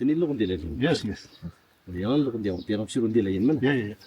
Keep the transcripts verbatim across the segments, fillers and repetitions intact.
ནི་ལོག་འདི་ལ་ཡིན། Yes, yes. ཡང་ལོག་འདི་ཡང་དེ་རང་ཕྱི་རུ་འདི་ལ་ཡིན་མིན། Yeah, yeah, yeah.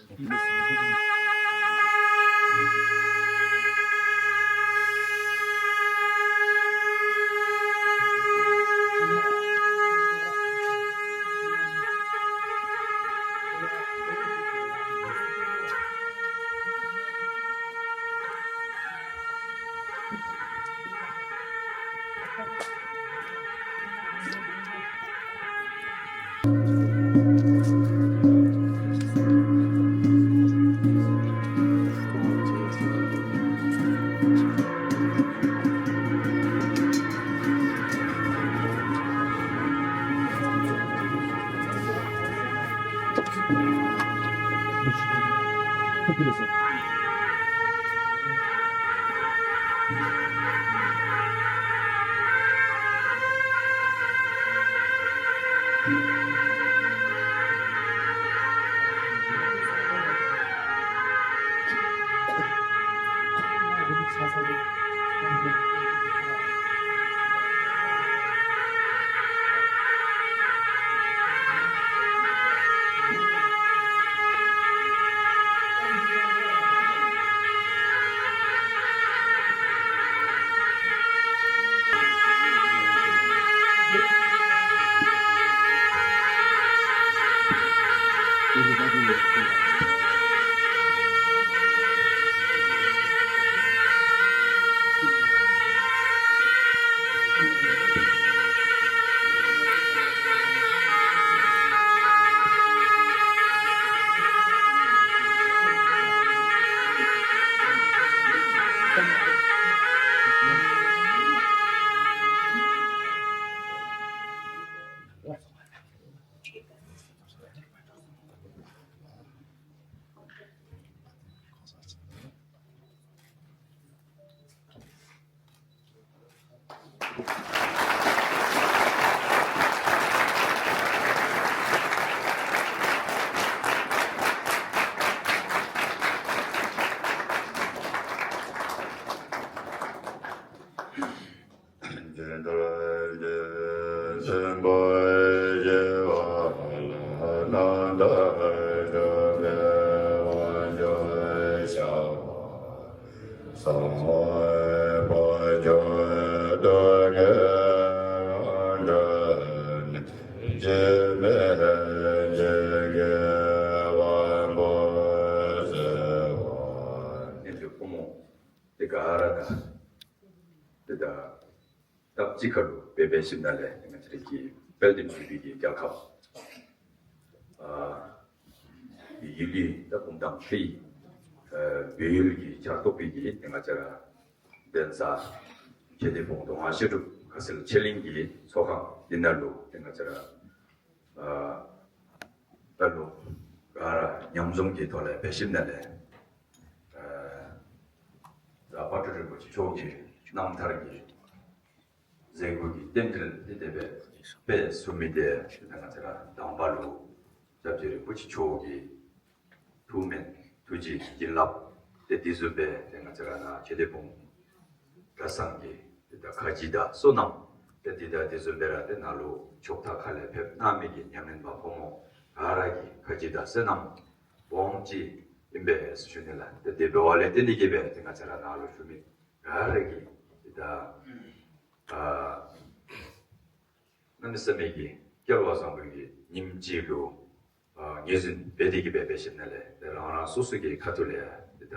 དེ་ག་ར་ད། དེ་ད། སྟབས་གཅིག་ཁར་དུ་སྦས་པའི་ཞིབ་ན་ལས་ང་ཚོའི་གི་དཔལ་ལྡན་བོད་ཀྱི་རྒྱལ་ཁབ། ཨ། ཡུལ་ལི་ད་བུམ་ཐང་ཁྲི། ཨ། བོད་ཡུལ་གྱི་ཆར་གཏོགས་པའི་གི་དེ་ང་ཚོ་ར་གདན་ས་ཁྱེད་དེ་བོང་དོ་ང་བཤད་སྒྲུབ་ཁ་སེལ་ཆེ་གླིང་གི་ཚོགས་ཁང་འདི་ནང་ལུ་དེ་ང་ཚོ་ར། ཨ། ད་ལོ་ག་ར་མཉམ་འཛོམས་ཀྱི་ཐོག་ལས་སྦས་ཞིབ་ན་ལས། ཨ། རྫ་དཔལ་སྤྲུལ་རིན་པོ་ཆེ་མཆོག་གི་རྣམ་ཐར་གྱི་མཛད་སྒོ་གི་རྟེན་འབྲེལ་འདི་དེ་སྦེ་སྦེ་ཟུར་མི་དེ་ང་ཚོ་ར་དང་པ་ལུ་སྐྱབས་རྗེ་རིན་པོ་ཆེ་མཆོག་གི་ཐུགས་སྨོན་ཐུགས་རྗེ་བྱིན་རླབས་དེ་འདི་ཟུར་སྦེ་དེ་ང་ཚོ་ར་ན་ཆེ་དེ་བོང་གྲྭ་ཚང་གི་དེ་ད་ཁ་རྗེ་དང་བསོད་ནམས་དེ་དེ་ད་དེ་ཟུར་སྦེ་ར་དེ་ནང་ལུ་ཕྱོགས་མཐའ་ཁ་ལས་ཕེབས་གནང་མི་གི་ཉམས་ལེན་པ་ཕོ་མོ་ག་ར་གི་ཁ་རྗེ་དང་བསོད་ནམས་སྦོམ་ཅིག་ཨིན་པས་ཟེར་ཞུ་ནི་ལགས། དེ་དེ་འབདཝ་ལས་དེ་འདི་གིས་སྦེ་དེ་ང་ཚོ་ར་ནང་ལུ་བཞུགས་མི་ག་ར་གིས་དེ་ད་ཨ་གནམ་མེད་ས་མེད་ཀྱི་སྐལ་བ་བཟང་པོའི་གི་ཉིནམ་གཅིག་ལུ་ཨ་ངོས་འཛིན་འབད་དེ་གིས་སྦེ་འབད་ཞིནམ་ལས་དེ་རང་རང་སོ་སོ་གི་ཁ་ཐུག་ལས་དེ་ད་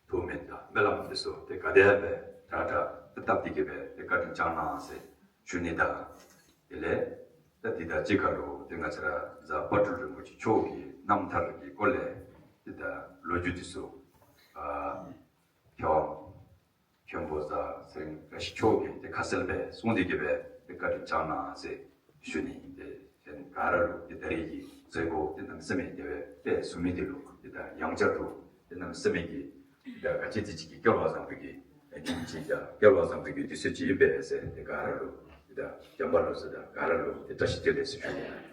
ཐུགས་སྨོན་དང་སྨོན་ལམ་དེ་ཚུ་དེ་ག་དེ་སྦེ་དྲག་དྲག་བཏབ་སྟེ་གིས་སྦེ་དེ་བཀའ་དྲིན་བསྐྱང་གནང་ཟེར་ཞུ་ནི་དང་། དེ་ལས་ད་འདི་དང་གཅིག་ཁར་ལུ་དེ་ང་ཚོ་ར་རྫ་དཔལ་སྤྲུལ་རིན་པོ་ཆེ་མཆོག་གི་རྣམ་ཐར་གྱི་སྐོར་ལས་དེ་ད་ལོ་རྒྱུས་དེ་ཚུ་ཨ་མཁས་དབང་མཁན་པོ་རྫ་ཚེ་རིང་བཀྲ་ཤིས་མཆོག་གིས་དེ་ཁ་གསལ་སྦེ་གསུངས་ཏེ་གིས་སྦེ་དེ་བཀའ་དྲིན་བསྐྱང་གནང་ཟེར་ཞུ་ནི་ཨིན། དེ་གཞན་ག་ར་ལུ་དེ་ད་རེས་ཀྱི་མཛད་སྒོ་དེ་གནམ་མེད་ས་མེད་དེ་སྦེ་སྦེ་ཟུར་མི་དེ་ལུ་དེ་ད་ཡང་བསྐྱར་དུ་དེ་གནམ་མེད་ས་མེད་ཀྱི་དེ་ད་ག་ཅི་དེ་ཅིག་གི་སྐལ་བ་བཟང་པོའི་གི་ཉིནམ་ཅིག་ཡ་སྐལ་བ་བཟང་པོའི་གི་དུས་ཚོད་ཅིག་ཨིན་པས་ཟེར་དེ་ག་ར་ལུ་དེ་ད་བྱམས་པ་ལོ་ཟེར་ད་ག་ར་ལུ་དེ་བཀྲ་ཤིས་བདེ་ལེགས་ཟེར་ཞུ་ནི་ཨིན།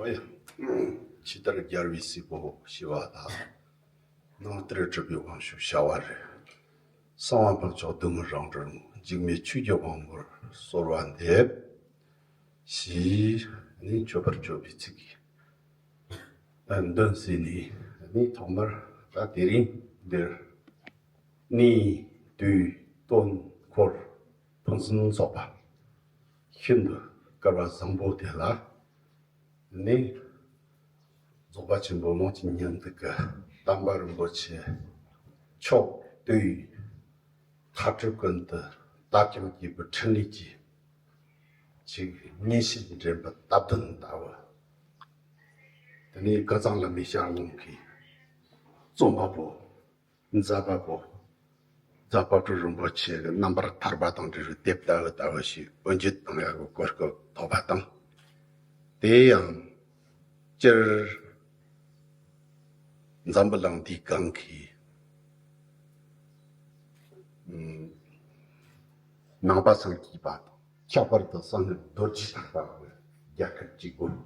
ཡ། ཕྱི་ལྟར་རྒྱལ་བའི་སྲས་པོ་ཞི་བ་ལྷ། ནང་ལྟར་གྲུབ་པའི་དབང་ཕྱུག་བྱ་བ་རི། གསང་བ་འཕགས་མཆོག་བདུད་མོ་རང་གྲོལ་མོ། འཇིགས་མེད་ཆོས་ཀྱི་དབང་པོར་གསོལ་བ་འདེབས། ཞེས་ནི་མཆོད་པར་བརྗོད་པའི་ཚིག་གིས་འདོན་ཟིན་ནས་ནི་ཐོག་མར་ད་དེ་རིང་འདིར་གནས་དུས་སྟོན་འཁོར་ཕུན་སུམ་ཚོགས་པ་ཤིན་ཏུ་སྐལ་བ་བཟང་པོ་དེ་ལ་ནི་རྫོགས་པ་ཆེན་པོ་ཀློང་ཆེན་སྙིང་ཐིག་གི་བསྟན་པ་རིན་པོ་ཆེ་ཕྱོགས་དུས་མཐའ་གྲུབ་ཀུན་ཏུ་དར་ཁྱབ་ཀྱི་བུ་འཕྲིན་ལས་ཀྱི་ཅིག་ཉིན་ཕྱེད་འདྲེན་པའི་སྟབས་བདེ་ལྟ་བུ། དེ་ནས་ཀུན་བཟང་བླ་མའི་ཞལ་ལུང་གི་རྩོམ་པ་པོ། མཛད་པ་པོ། རྫ་དཔལ་སྤྲུལ་རིན་པོ་ཆེ་གི་རྣམ་པར་ཐར་པ་དང་འབྲེལ་བའི་དེབ་ལྟ་བུ་ལྟ་བུ་ཞིག་འོ་འགྱེད་གཏོང་ཡག་གི་གོ་སྐབས་ཐོབ་པ་དང་། དེ་ཡང་སྤྱིར་འཛམ་བུ་གླིང་འདིའི་སྒང་གི་ཨམ་ནང་པ་སངས་རྒྱས་པ་དང་ཁྱད་པར་དུ་སངས་རྒྱས་རྡོ་རྗེ་ཐར་པ་གི་རྒྱལ་ཁབ་ཅིག་དགོས།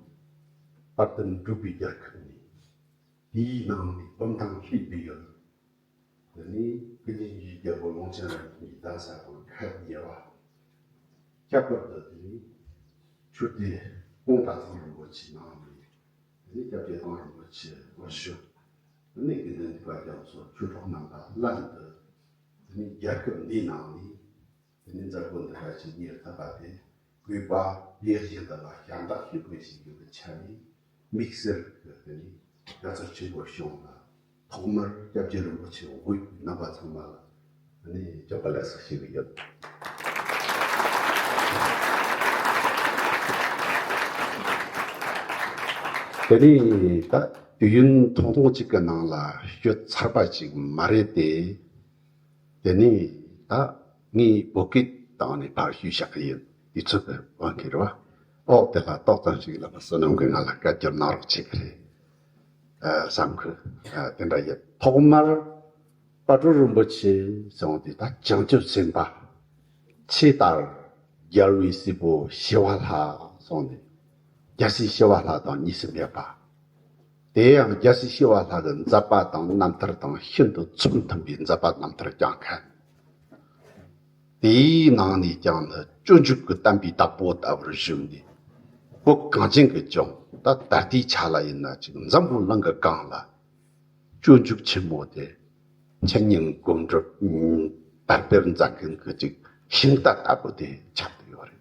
དཔལ་ལྡན་འབྲུག་པའི་རྒྱལ་ཁབ་ནས་དེའི་ནང་ནས་བུམ་ཐང་ལྷེབ་པའི་ཡུལ། དེ་ནས་ཀུན་མཁྱེན་ཆོས་ཀྱི་རྒྱལ་པོ་ཀློང་ཆེན་རབ་འབྱམས་ཀྱི་གདན་ས་དང་ཁ་བརྡ་བ། ཁྱད་པར་དུ་དེ་ནས་ཆོས་སྡེ་ཀོང་ཀྲིག་ཚང་རིན་པོ་ཆེ་གནང་བའི་དེ་ནས་སྐྱབས་རྗེ་ཀོང་རིན་པོ་ཆེ་སྐུ་ཞབས། དེ་ནས་དགེ་འདུན་འདུས་པ་རྒྱ་མཚོ་ཆོས་གྲོགས་རྣམ་པ་ལྷན་དུ་དེ་ནས་རྒྱལ་ཁབ་འདིའི་ནང་ནས་དེ་ནས་མཛད་སྒོ་འདི་འདྲ་ཞིག་གཉེར་ཐུབ་པ་དེ་གུས་པ་ལེགས་བཞིན་དུ་ལ་ཞབས་འདེགས་ཞུ་དགོས་ཞེས་ཡོད་པའི་ཆ་ནས། དམིགས་བསལ་གྱི་དེ་ནས་དགའ་ཚོར་ཆེན་པོ་བྱུང་ལ། ཐོག་མར་སྐྱབས་རྗེ་རིན་པོ་ཆེ་དབུས་རྣམ་པ་ཚང་མ་ལ་དེ་ནས་སྐྱབས་པ་ལེགས་སོ་ཞུ་གི་ཡོད། དེ་ནས་ད་དུས་ཡུན་ཐུང་ཐུང་གཅིག་གི་ནང་ལ་ཞུ་ཚར་བ་ཅིག་མ་རེད་དེ། དེ་ནས་ད་ངས་བོད་སྐད་བཏང་ནས་ཕར་ཞུས་བཞག་གི་ཡིན། དུས་ཚོད་ཀྱི་དབང་གིས་རེད་བ། ཨོ་དེ་ལ་ཏོག་ཙམ་ཞིག་ལ་བསོད་ནམས་ཀྱིས་ང་ལ་བཀའ་བསྒྱུར་གནང་རོགས་བྱེད་ཀྱི་རེད། ཨ་བསམ་གི། ཨ་དེ་འདྲ་ཡིན། ཐོག་མར་དཔལ་སྤྲུལ་རིན་པོ་ཆེ་གསུངས་ཏེ་ད་བྱང་ཆུབ་སེམས་དཔའ་ཆོས་དར་རྒྱལ་བའི་སྲས་པོ་ཞི་བ་ལྷ་གསུངས་ཏེ། རྒྱལ་སྲས་ཞི་བ་ལྷ་དང་གཉིས་སུ་མེད་པ། དེ་ཡང་རྒྱལ་སྲས་ཞི་བ་ལྷ་གི་མཛད་པ་དང་རྣམ་ཐར་དང་ཤིན་ཏུ་མཚུངས་མཐུན་པའི་མཛད་པ་རྣམ་ཐར་བསྐྱངས་མཁན། དེའི་ནང་ནས་ཀྱང་ནི་སྤྱོད་འཇུག་གི་བསྟན་པའི་བདག་པོ་ལྟ་བུར་བཞུགས་ནས། བོད་གངས་ཅན་གྱི་ལྗོངས་ད་ད་ལྟའི་ཆ་ལ་ཡིན་ན་ཅིག་འཛམ་བུ་གླིང་གི་སྒང་ལ་སྤྱོད་འཇུག་ཆེན་མོ་དེ་འཆད་ཉན་སྒོམ་སྒྲུབ་དར་སྤེལ་མཛད་མཁན་གྱི་ཅིག་ཤིང་རྟ་ལྟ་བུ་དེ་ཆགས་བསྡད་ཡོད་རེད།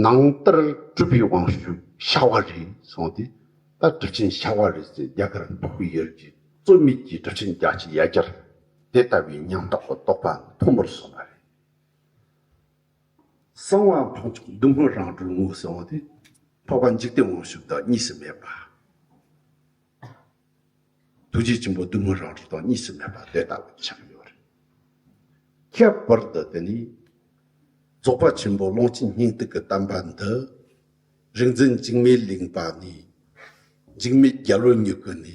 ནང་ལྟར་གྲུབ་པའི་དབང་ཕྱུག་ཤ་བ་རི་གསུངས་ཏེ། ད་གྲུབ་ཆེན་ཤ་བ་རི་ཟེར་རྒྱ་གར་འཕགས་པའི་ཡུལ་གྱི་རྩོད་མེད་ཀྱི་གྲུབ་ཆེན་རྒྱ་ཆེ་ཡ་གྱལ་དེ་ལྟ་བུའི་ཉམས་རྟོགས་ཀྱི་རྟོགས་པ་མཐོན་པོར་སོང་བ་རེད། གསང་བ་འཕགས་མཆོག་བདུད་མོ་རང་གྲོལ་མོ་གསུངས་ཏེ། འཕགས་པ་འཇིག་རྟེན་དབང་ཕྱུག་དང་གཉིས་སུ་མེད་པ། ཐུགས་རྗེ་ཆེན་པོ་བདུད་མོ་རང་གྲོལ་དང་གཉིས་སུ་མེད་པ་དེ་ལྟ་བུ་ཆགས་ཡོད་རེད། ཁྱད་པར་དུ་དེ་ནི་རྫོགས་པ་ཆེན་པོ་ཀློང་ཆེན་སྙིང་ཐིག་གི་བསྟན་པ་འདི་རིག་འཛིན་འཇིགས་མེད་གླིང་པ་ནས། འཇིགས་མེད་རྒྱལ་པོ་མྱུ་གུ་ནས།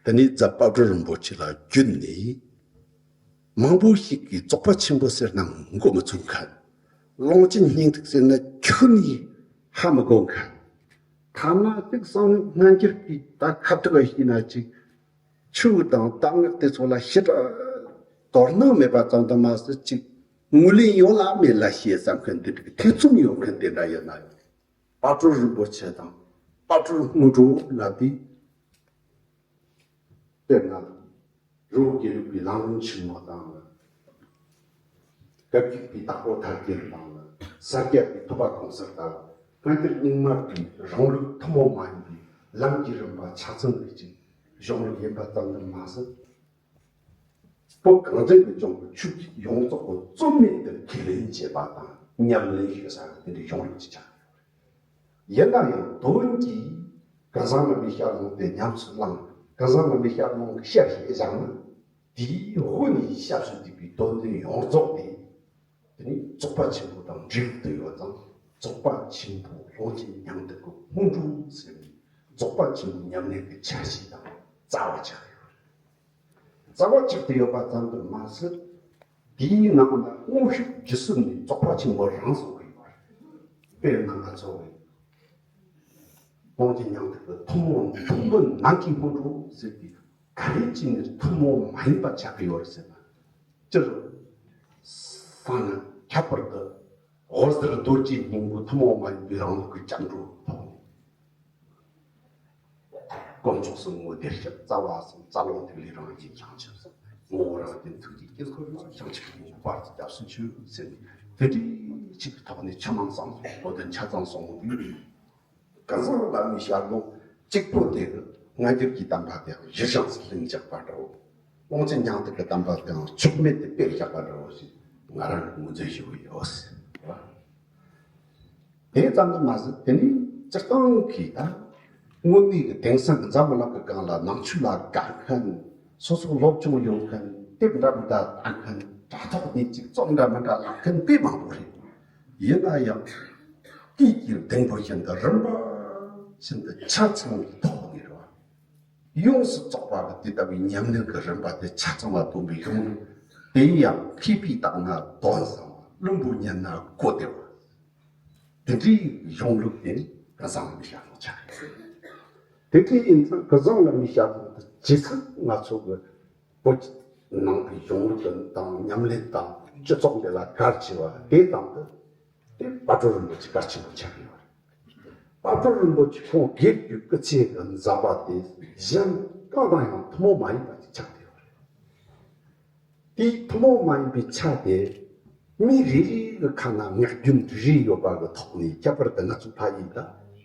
དེ་ནས་རྫ་དཔལ་སྤྲུལ་རིན་པོ་ཆེ་ལ་བརྒྱུད་ནས། མང་པོ་ཞིག་གིས་རྫོགས་པ་ཆེན་པོ་ཟེར་ན་མགོ་མི་ཚོས་མཁན། ཀློང་ཆེན་སྙིང་ཐིག་ཟེར་ན་ཁྱོན་ནས་ཧ་མི་གོ་མཁན། ཐ་ན་གཅིག་གསང་སྔགས་སྔ་འགྱུར་གྱི་ད་ཁ་ཐུག་ག་ཤེས་ན་གཅིག་ཆོས་དང་གཏམ་སྔགས་དེ་ཚོ་ལ་ཞེ་དྲག་དོ་སྣང་མེད་པ་ཙམ་དུ་མ་ཟད་ཅིག་ངོས་ལེན་ཡོད་ལ་མེད་ལ་ཤེས་བསམ་མཁན་དེ་འདྲ་གི་ཐེ་ཚོམ་ཡོད་མཁན་དེ་འདྲ་ཡོད་ན་ཡང་། དཔལ་སྤྲུལ་རིན་པོ་ཆེ་དང་དཔལ་སྤྲུལ་སྔོན་འགྲོ་ལ་དེ། དཔེར་ན། རི་བོ་དགེ་ལུགས་པའི་ལམ་རིམ་ཆེན་མོ་དང་། བཀའ་བརྒྱུད་པའི་དྭགས་པོ་ཐར་རྒྱན་དང་། ས་སྐྱ་པའི་ཐུབ་པ་གང་ཟག་ལྟ་བུ་སྔ་འགྱུར་རྙིང་མ་པའི་རང་ལུགས་ཐུན་མོང་མ་ཡིན་པའི་ལམ་གྱི་རིམ་པ་ཆ་ཚང་གི་ཅིག་གཞུང་ལུགས་ཡིན་པ་ཙམ་དུ་མ་ཟད། བོད་གངས་ཅན་གྱི་ལྗོངས་ཀྱི་ཆོས་བརྒྱུད་ཡོངས་རྫོགས་ཀྱི་རྩོད་མེད་དུ་ཁས་ལེན་བྱེད་པ་དང་ཉམས་ལེན་ཞུ་ས་དེ་འདྲའི་གཞུང་ལུགས་ཅིག་ཆགས་ཡོད་རེད། ཡིན་ན་ཡང་དོན་གྱིས་ཀུན་བཟང་བླ་མའི་ཞལ་ལུང་དེ་ཉམས་སུ་བླངས། ཀུན་བཟང་བླ་མའི་ཞལ་ལུང་གི་ཞལ་ཞེས་བཞག་ན། དེའི་འོག་ནས་ཞབས་སུ་བསྡུས་པའི་དོན་ལྡན་ཡོངས་རྫོགས་དེ། དེ་ནི་རྫོགས་པ་ཆེན་པོ་དང་འབྲེལ་དུ་ཡོད་ཙང་། རྫོགས་པ་ཆེན་པོ་ཀློང་ཆེན་སྙིང་ཐིག་གི་སྔོན་འགྲོ་ཟེར་ནས་རྫོགས་པ་ཆེན་པོའི་ཉམས་ལེན་གྱི་ཆ་ཤས་དང་རྩ་བ་ཆགས་ཡོད་རེད། རྩ་བ་ཆགས་ཏེ་ཡོད་པ་ཙམ་དུ་མ་ཟད། དེའི་ནང་ན་དངོས་ཤུགས་ཇི་སྲིད་ནས་རྫོགས་པ་ཆེན་པོ་རང་སོང་གི་ཡོད་རེད། དཔེར་ན་ང་ཚོ་གི་ དབང་ཆེན་སྙིང་ཐིག་གི་ཐུན་མོང་ཐུན་མོང་ནང་གི་སྔོན་འགྲོ་ཟེར་གྱི་ག་རེ་བྱས་ནས་ཐུན་མོང་མ་ཡིན་པ་ཆགས་ཀྱི་ཡོད་རེད་ཟེར་ན། སྤྱིར་བཏང་ན་ཁྱད་པར་དུ་འོད་ཟེར་རྡོ་རྗེ་སྙིང་པོ་ཐུན་མོང་མ་ཡིན་པའི་རང་ལུགས་ཀྱི་སྐྱབས་འགྲོ་ཐོག་ནས། དཀོན་མཆོག་གསུམ་ངོ་བདེར་གཤེགས། རྩ་བ་གསུམ་རྩ་རླུང་ཐིག་ལེ་རང་བཞིན་བྱང་ཆུབ་སེམས། ངོ་བོ་རང་བཞིན་ཐུགས་རྗེའི་དཀྱིལ་འཁོར་ལ། བྱང་ཆུབ་ཀུན་འབྱུང་བར་དུ་སྐྱབས་སུ་མཆི་ཟེར་ནས། དེ་འདྲའི་ཆེད་དུ་ཐོག་ནས་ཆུ་མང་གསུམ་ལོ་དོན་ཆ་ཚང་གསུངས་པ་འདི། ཀུན་བཟང་བླ་མའི་ཞལ་ལུང་གཅིག་པོ་དེ་གི་སྔ་འགྱུར་གྱི་གདམས་པ་དེའང་གཞིར་བཞག་སུ་ལེན་བཞག་པ་འདྲ་བོ། དབང་ཆེན་སྙིང་ཐིག་གི་གདམས་པ་དེའང་ཆོག་མེད་དུ་སྤེལ་བཞག་པ་འདྲ་བོ་ཞིག་ང་རང་ངོས་འཛིན་ཞུ་གི་ཡོད། དེ་ཙམ་དུ་མ་ཟད། དེ་ནི་སྤྱིར་བཏང་གི་ད་དངོས་གནས་ཀྱི་དེང་སང་གི་འཛམ་བུ་གླིང་གི་སྒང་ལ་ནང་ཆོས་ལ་དགའ་མཁན། སོ་སོ་སློབ་སྦྱོང་ཡོད་མཁན། དེབ་འདྲ་མི་འདྲ་ལྟ་མཁན། དྲ་ཐོག་ནས་ཅིག་རྩོམ་འདྲ་མི་འདྲ་ཀློག་མཁན་དཔེ་མང་པོ་རེད། ཡིན་ན་ཡང་སྐད་ཀྱི་ལྡེང་བུ་བཞིན་དུ་རིམ་པ་བཞིན་དུ་ཆ་ཚང་བའི་ཐོག་ནས་རེད་བ། ཡོངས་སུ་རྫོགས་པ་གི་དེ་ལྟ་བུའི་ཉམས་ལེན་གྱི་རིམ་པ་དེ་ཆ་ཚང་བ་སྟོན་པའི་གཞུང་ལུགས་དེ་ཡང་མཁས་པས་བརྟགས་ན་དོན་བཟང་བ། བླུན་པོས་ཉན་ན་གོ་བདེ་བ། དེ་འདྲའི་གཞུང་ལུགས་དེ་ཀུན་བཟང་བླ་མའི་ཞལ་ལུང་ཆགས་ཡོད། དེ་འདྲའི་ཡིན་ཙང་ཀུན་བཟང་བླ་མའི་ཞལ་ལུང་དེ་ཇི་སྲིད་ང་ཚོ་གི་བོད་ཀྱི་ནང་གི་གཞུང་ལུགས་དང་ཉམས་ལེན་དང་སྤྱི་ཚོགས་འདི་ལ་གལ་ཆེ་བ་དེ་ཙམ་དུ། དེ་དཔལ་སྤྲུལ་རིན་པོ་ཆེ་གལ་ཆེན་པོ་ཆགས་ཡོད་རེད། དཔལ་སྤྲུལ་རིན་པོ་ཆེ་ཁོང་སྒེར་གྱི་སྐུ་ཚེ་གི་མཛད་པ་དེ་གཞན་གང་དང་ཡང་ཐུན་མོང་མ་ཡིན་པ་ཅིག་ཆགས་བསྡད་ཡོད་རེད། དེའི་ཐུན་མོང་མ་ཡིན་པའི་ཆ་དེ་མི་རེ་རེ་གི་ཁ་ན་ངག་རྒྱུན་རེ་རེ་ཡོད་པ་གི་ཐོག་ནས། ཁྱད་པར་དུ་ང་ཚོ་ཕ་ཡུལ་ད་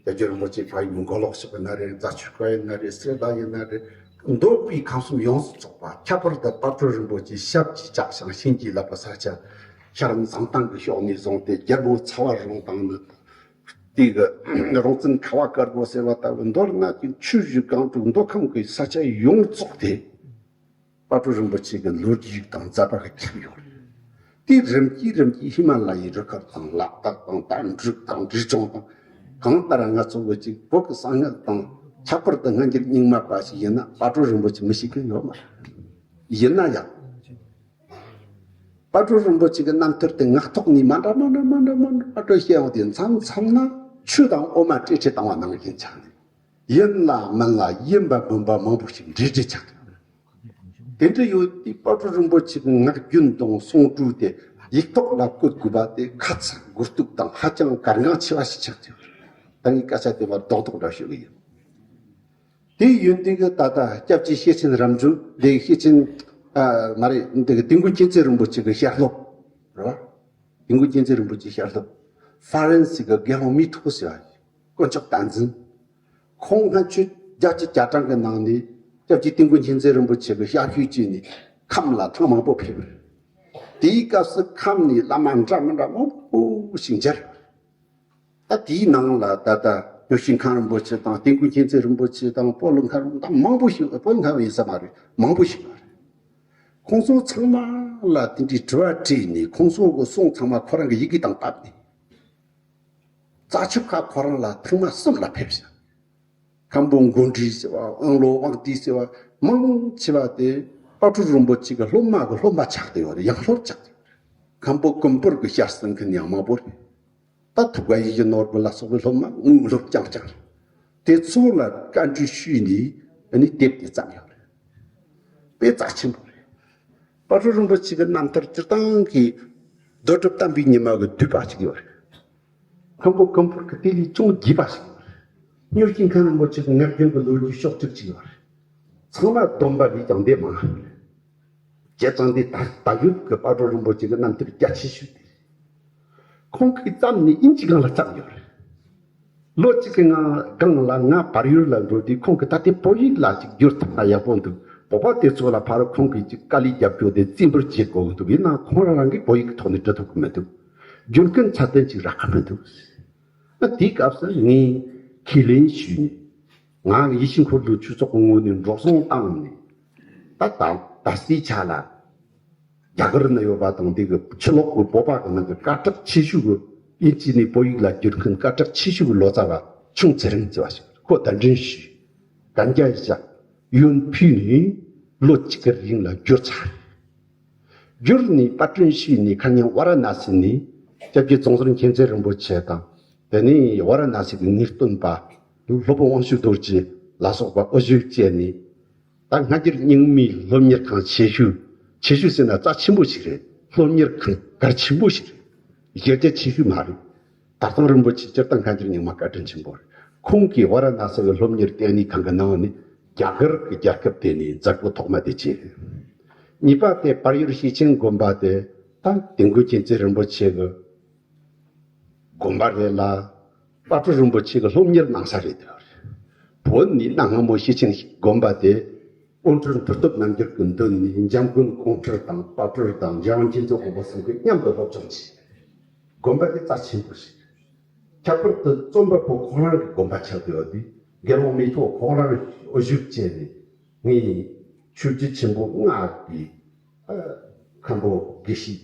རྒྱལ་བརྒྱུད་རིན་པོ་ཆེ་ཕ་ཡུལ་མགོ་ལོག་ཞིག་ཡིན་ན་རེད། རྫ་ཆུ་ཁ་ཡིན་ན་རེད། སེ་ལ་ཡིན་ན་རེད། མདོ་དབུས་ཁམས་གསུམ་ཡོངས་སུ་རྫོགས་པ། ཁྱད་པར་དུ་དཔལ་སྤྲུལ་རིན་པོ་ཆེ་ཞབས་ཀྱིས་བཅགས་ཤིང་བྱིན་གྱིས་བརླབས་པ་ས་ཆ་ཤར་མཛངས་ཐང་གི་ཕྱོགས་ནས་བཟུང་སྟེ། རྒྱལ་པོ་ཚ་བ་རོང་དང་ནི། དེ་གི་རོང་བཙན་ཁ་བ་དཀར་པོ་ཟེར་བ་ལྟ་བུ། མདོར་ན་ཅིག་ཆུ་བཞི་སྒང་དྲུག་མདོ་ཁམས་ཀྱི་ས་ཆ་ཡོངས་རྫོགས་དེ་དཔལ་སྤྲུལ་རིན་པོ་ཆེ་གི་ལོ་རྒྱུས་དང་མཛད་པ་གིས་ཁྱབ་ཡོད་རེད། དེ་རིམ་གྱིས་རིམ་གྱིས་ཧི་མ་ལ་ཡའི་རི་ཁུལ་དང་། ལ་དྭགས་དང་། དྭ་འབྲུག་དང་། འབྲས་ལྗོངས་དང་། གང་ལྟར་ང་ཚོ་བོད་ཀྱི་བོད་ཀྱི་གསང་སྔགས་དང་། ཁྱད་པར་དུ་སྔ་འགྱུར་རྙིང་མ་པ་ཞིག་ཡིན་ན་དཔལ་སྤྲུལ་རིན་པོ་ཆེ་མི་ཤེས་མཁན་ཡོད་མ་རེད། ཡིན་ན་ཡང་དཔལ་སྤྲུལ་རིན་པོ་ཆེ་གི་རྣམ་ཐར་དེ་ངག་ཐོག་ནས་མ་འདྲ་མ་འདྲ་མ་འདྲ་མ་འདྲ་མ་འདྲ་བཤད་ཡོང་དུས། མཚམས་མཚམས་ན་ཆོས་དང་དབུ་མ་སྤྲོས་བྲལ་བཏང་བ་ནང་བཞིན་ཆགས་ནས། ཡིན་ལ་མིན་ལ་ཡིན་པ་མིན་པ་མང་པོ་ཞིག་འདྲེས་འདྲེས་ཆགས་ཀྱི་ཡོད། དེ་འདྲ་ཡོད་དུས་དཔལ་སྤྲུལ་རིན་པོ་ཆེ་གི་ངག་རྒྱུན་དང་གསུང་སྒྲོས་དེ་ཡིག་ཐོག་ལ་བཀོད་དགོས་པ་དེ་ཁ་ཚ་དགོས་གཏུགས་དང་ཧ་ཅང་གལ་འགངས་ཆེ་བ་ཞིག་ཆགས་ཀྱི་ཡོད། ད་ངས་སྐད་ཆ་དེ་མར་རྡོག་རྡོག་འདྲ་ཤོད་ཀྱི་ཡིན། དེ་ཡིན་དུས་ཀྱི་ད་ལྟ་སྐྱབས་རྗེ་ཤེར་ཕྱིན་རབ་འབྱམས་དེ། ཤེར་ཕྱིན་ཨ་མ་རེད། འདི་གི་དིལ་མགོ་མཁྱེན་བརྩེ་རིན་པོ་ཆེ་གི་ཞལ་སློབ་རེད་བ། དིལ་མགོ་མཁྱེན་བརྩེ་རིན་པོ་ཆེའི་ཞལ་སློབ། ཧྥ་རན་སི་གི་དགེ་སློང་མི་ཐོག་ཟེར་བ། དཀོན་མཆོག་བསྟན་འཛིན། ཁོང་སྔ་ཆོས་རྒྱལ་སྤྱིའི་རྒྱ་གྲངས་ཀྱི་ནང་ནས་སྐྱབས་རྗེ་དིལ་མགོ་མཁྱེན་བརྩེ་རིན་པོ་ཆེ་གི་ཞབས་ཞུ་བྱས་ནས་ཁམས་ལ་ཐེངས་མང་པོ་ཕེབས་པ་རེད། དེའི་སྐབས་སུ་ཁམས་ནས་བླ་མ་འདྲ་མི་འདྲ་མང་པོ་ཞིག་མཇལ། ད་དེའི་ནང་ལ་ད་ལྟ་ཉོག་ཤིང་ཁང་རིན་པོ་ཆེ་དང་། དིལ་མགོ་མཁྱེན་བརྩེ་རིན་པོ་ཆེ་དང་། སྤོ་ལོ་མཁན་རིན་པོ་ཆེ་དང་། མང་པོ་ཞིག་སྤོ་ལོ་མཁན་ཡིན་ས་མ་རེད། མང་པོ་ཞིག་ཡོད་རེད། ཁོང་ཚོ་ཚང་མ་ལ་དེ་འདྲའི་དྲི་བ་དྲིས་ནས། ཁོང་ཚོ་གི་གསུང་ཚང་མ་ཁོ་རང་གི་ཡི་གེ་དང་བཏབ་ནས། རྩ་ཆུ་ཁ་ཁོ་རང་ལ་ཐེངས་མ་གསུམ་ལ་ཕེབས་ཤག་མཁན་པོ་མགོ་འདྲིས་ཟེར་བ། ཨང་ལོ་དབང་ཏི་ཟེར་བ། མང་ཆེ་བ་དེ་དཔལ་སྤྲུལ་རིན་པོ་ཆེ་གི་སློབ་མ་གི་སློབ་མ་ཆགས་བསྡད་ཡོད་རེད། ཡང་སློབ་ཆགས་བསྡད་ཡོད་རེད། མཁན་པོ་ཀུན་ཕུར་གི་ཞལ་གསུང་མཁན་ཡང་མང་པོ་རེད། ད་ཐུབ་དགའ་ཡིད་བཞིན་ནོར་བུ་ལ་སོགས་པའི་སློབ་མ་དངོས་སློབ་རྐྱང་རྐྱང་རེད། དེ་ཚོ་ལ་བཀའ་འདྲི་ཞུས་ནས་ཨ་ནི་དེབ་དེ་བརྩམས་ཡོད་རེད། དཔེ་རྩ་ཆེན་པོ་རེད། དཔལ་སྤྲུལ་རིན་པོ་ཆེ་གི་རྣམ་ཐར་སྤྱིར་བཏང་གི་རྡོ་གྲུབ་བསྟན་པའི་ཉི་མ་གི་བསྡུས་པ་ཞིག་ཡོད་རེད། མཁན་པོ་ཀུན་ཕུར་གི་དེ་ལས་ཅུང་རྒྱས་པ་ཞིག་ཡོད་རེད། ཉོག་ཤིང་མཁན་རིན་པོ་ཆེ་གི་ངག་རྒྱུན་གྱི་ལོ་རྒྱུས་ཕྱོགས་གཅིག་ཅིག་ཡོད་རེད། ཚང་མ་བསྡོམས་པ་ལས་ཀྱང་འདི་མང་། བྱས་ཙང་འདི་ད་ད་ཡོད་ཀྱི་དཔལ་སྤྲུལ་རིན་པོ་ཆེ་གི་རྣམ་ཐར་རྒྱ་ཆེ་ཤོས་དེ་རེད། ཁོང་གིས་བརྩམས་ནས་དབྱིན་ཇི་སྒང་ལ་བརྩམས་ཡོད་རེད། ལོ་གཅིག་གི་ནང་སྒང་ལ་ང་བལ་ཡུལ་ལ་འགྲོ་དུས། ཁོང་གིས་ད་དེ་བོད་ཡིག་ལ་ཅིག་བསྒྱུར་ཐུབ་ན་ཡག་པོ་འདུག་བོད་པ་དེ་ཚོ་ལ་ཕར་ཁོང་གིས་ཅིག་དཀའ་ལས་རྒྱབ་སྐྱོར་དེ་རྩིས་འབུལ་བྱེད་དགོས་ཀྱི་འདུག་ཡིན་ནའང་ཁོང་རང་རང་གིས་བོད་ཡིག་གི་ཐོག་ནས་འབྲི་ཐུབ་ཀྱི་མི་འདུག་བསྒྱུར་མཁན་ཚད་ལྡན་ཅིག་རག་གི་མི་འདུག་ཨ་དེའི་སྐབས་སུ་ངས་ཁས་ལེན་ཞུས་ནས། ང་ཡིད་བཞིན་འཁོར་ལོའི་ཆོས་ཚོགས་ཀྱི་ངོས་ནས་འགྲོ་སོང་བཏང་ནས། ད་ད་ད་ལྟའི་ཆ་ལ་རྒྱ་གར་ན་ཡོད་པ་དང་། དེ་གི་ཕྱི་ལོགས་ཀྱི་བོད་པ་གི་ནང་གི་སྐད་གྲགས་ཆེ་ཤོས་ཀྱི། དབྱིན་ཇི་ནས་བོད་ཡིག་ལ་བསྒྱུར་མཁན་སྐད་གྲགས་ཆེ་ཤོས་ཀྱི་ལོ་ཙཱ་བ་ཆུང་ཚེ་རིང་ཟེར་བ་ཞིག་ཁོ་གདན་འདྲེན་ཞུས། གན་རྒྱ་བཞག་ཡོན་ཕུལ་ནས་ལོ་གཅིག་གི་རིང་ལ་བསྒྱུར་ཚར། བསྒྱུར་ནས་པར་སྐྲུན་ཞུས་ནས། ཁ་ཉིན་ཝཱ་ར་ཎ་སི་ནས་སྐྱབས་རྗེ་ཙོང་ཟུར་མཁྱེན་བརྩེ་རིན་པོ་ཆེ་དང་། དེ་ནས་ཝཱ་ར་ཎ་སི་གི་ངེས་སྟོན་པ། སློབ་དཔོན་དབང་ཕྱུག་རྡོ་རྗེ་ལ་སོགས་པ་དབུ་བཞུགས་བྱས་ནས། ད་སྔ་འགྱུར་རྙིང་མའི་སློབ་གཉེར་ཁང་ཆེ་ཤོས། ཆེ་ཤོས་ཟེར་ན་རྩ་ཆེན་པོ་ཞིག་རེད། སློབ་གཉེར་ཁང་གལ་ཆེན་པོ་ཞིག་རེད། གཞི་རྒྱ་ཆེ་ཤོས་མ་རེད། དར་ཐང་རིན་པོ་ཆེ་སྤྱིར་བཏང་སྔ་འགྱུར་རྙིང་མ་བཀའ་དྲིན་ཆེན་པོ་རེད། ཁོང་གིས་ཝཱ་ར་ཎ་སི་གི་སློབ་གཉེར་ལྟེ་གནས་ཁང་གི་ནང་ནས་རྒྱ་གར་གྱི་རྒྱལ་ཁབ་དེ་ནས་མཛད་སྒོ་ཐོག་མ་དེ་བྱས་རེད། གཉིས་པ་དེ་བལ་ཡུལ་ཤེར་ཕྱིན་དགོན་པ་དེ་ད་དིལ་མགོ་མཁྱེན་བརྩེ་རིན་པོ་ཆེ་གི་དགོན་པ་རེད་ལ། དཔལ་སྤྲུལ་རིན་པོ་ཆེ་གི་སློབ་གཉེར་གནང་ས་རེད་དེ། བོད་ནས་གནའ་སྔ་མོ་ཤེར་ཕྱིན་དགོན་པ་དེ་དབོན་སྤྲུལ་མཐུ་སྟོབས་རྣམ་རྒྱལ་གྱི་མདུན་ནས་འཇམ་མགོན་ཀོང་སྤྲུལ་དང་དཔལ་སྤྲུལ་དང་འཇམ་དབྱངས་མཁྱེན་བརྩེ་དབང་པོ་གསུམ་གྱིས་མཉམ་དུ་སློབ་སྦྱོང་བྱས། དགོན་པ་དེ་རྩ་ཆེན་པོ་ཞིག་ཁྱད་པར་དུ་རྩོམ་པ་པོ་ཁོང་རང་གི་དགོན་པ་ཆགས་བསྡད་ཡོད་དུས། དགེ་སློང་མེ་ཏོག་ཁོང་རང་དབུ་བཞུགས་བྱས་ནས། ངས་ཆོས་བརྒྱུད་ཆེན་པོ་ལྔ་གི་ཨ་མཁན་པོ་དགེ་བཤེས་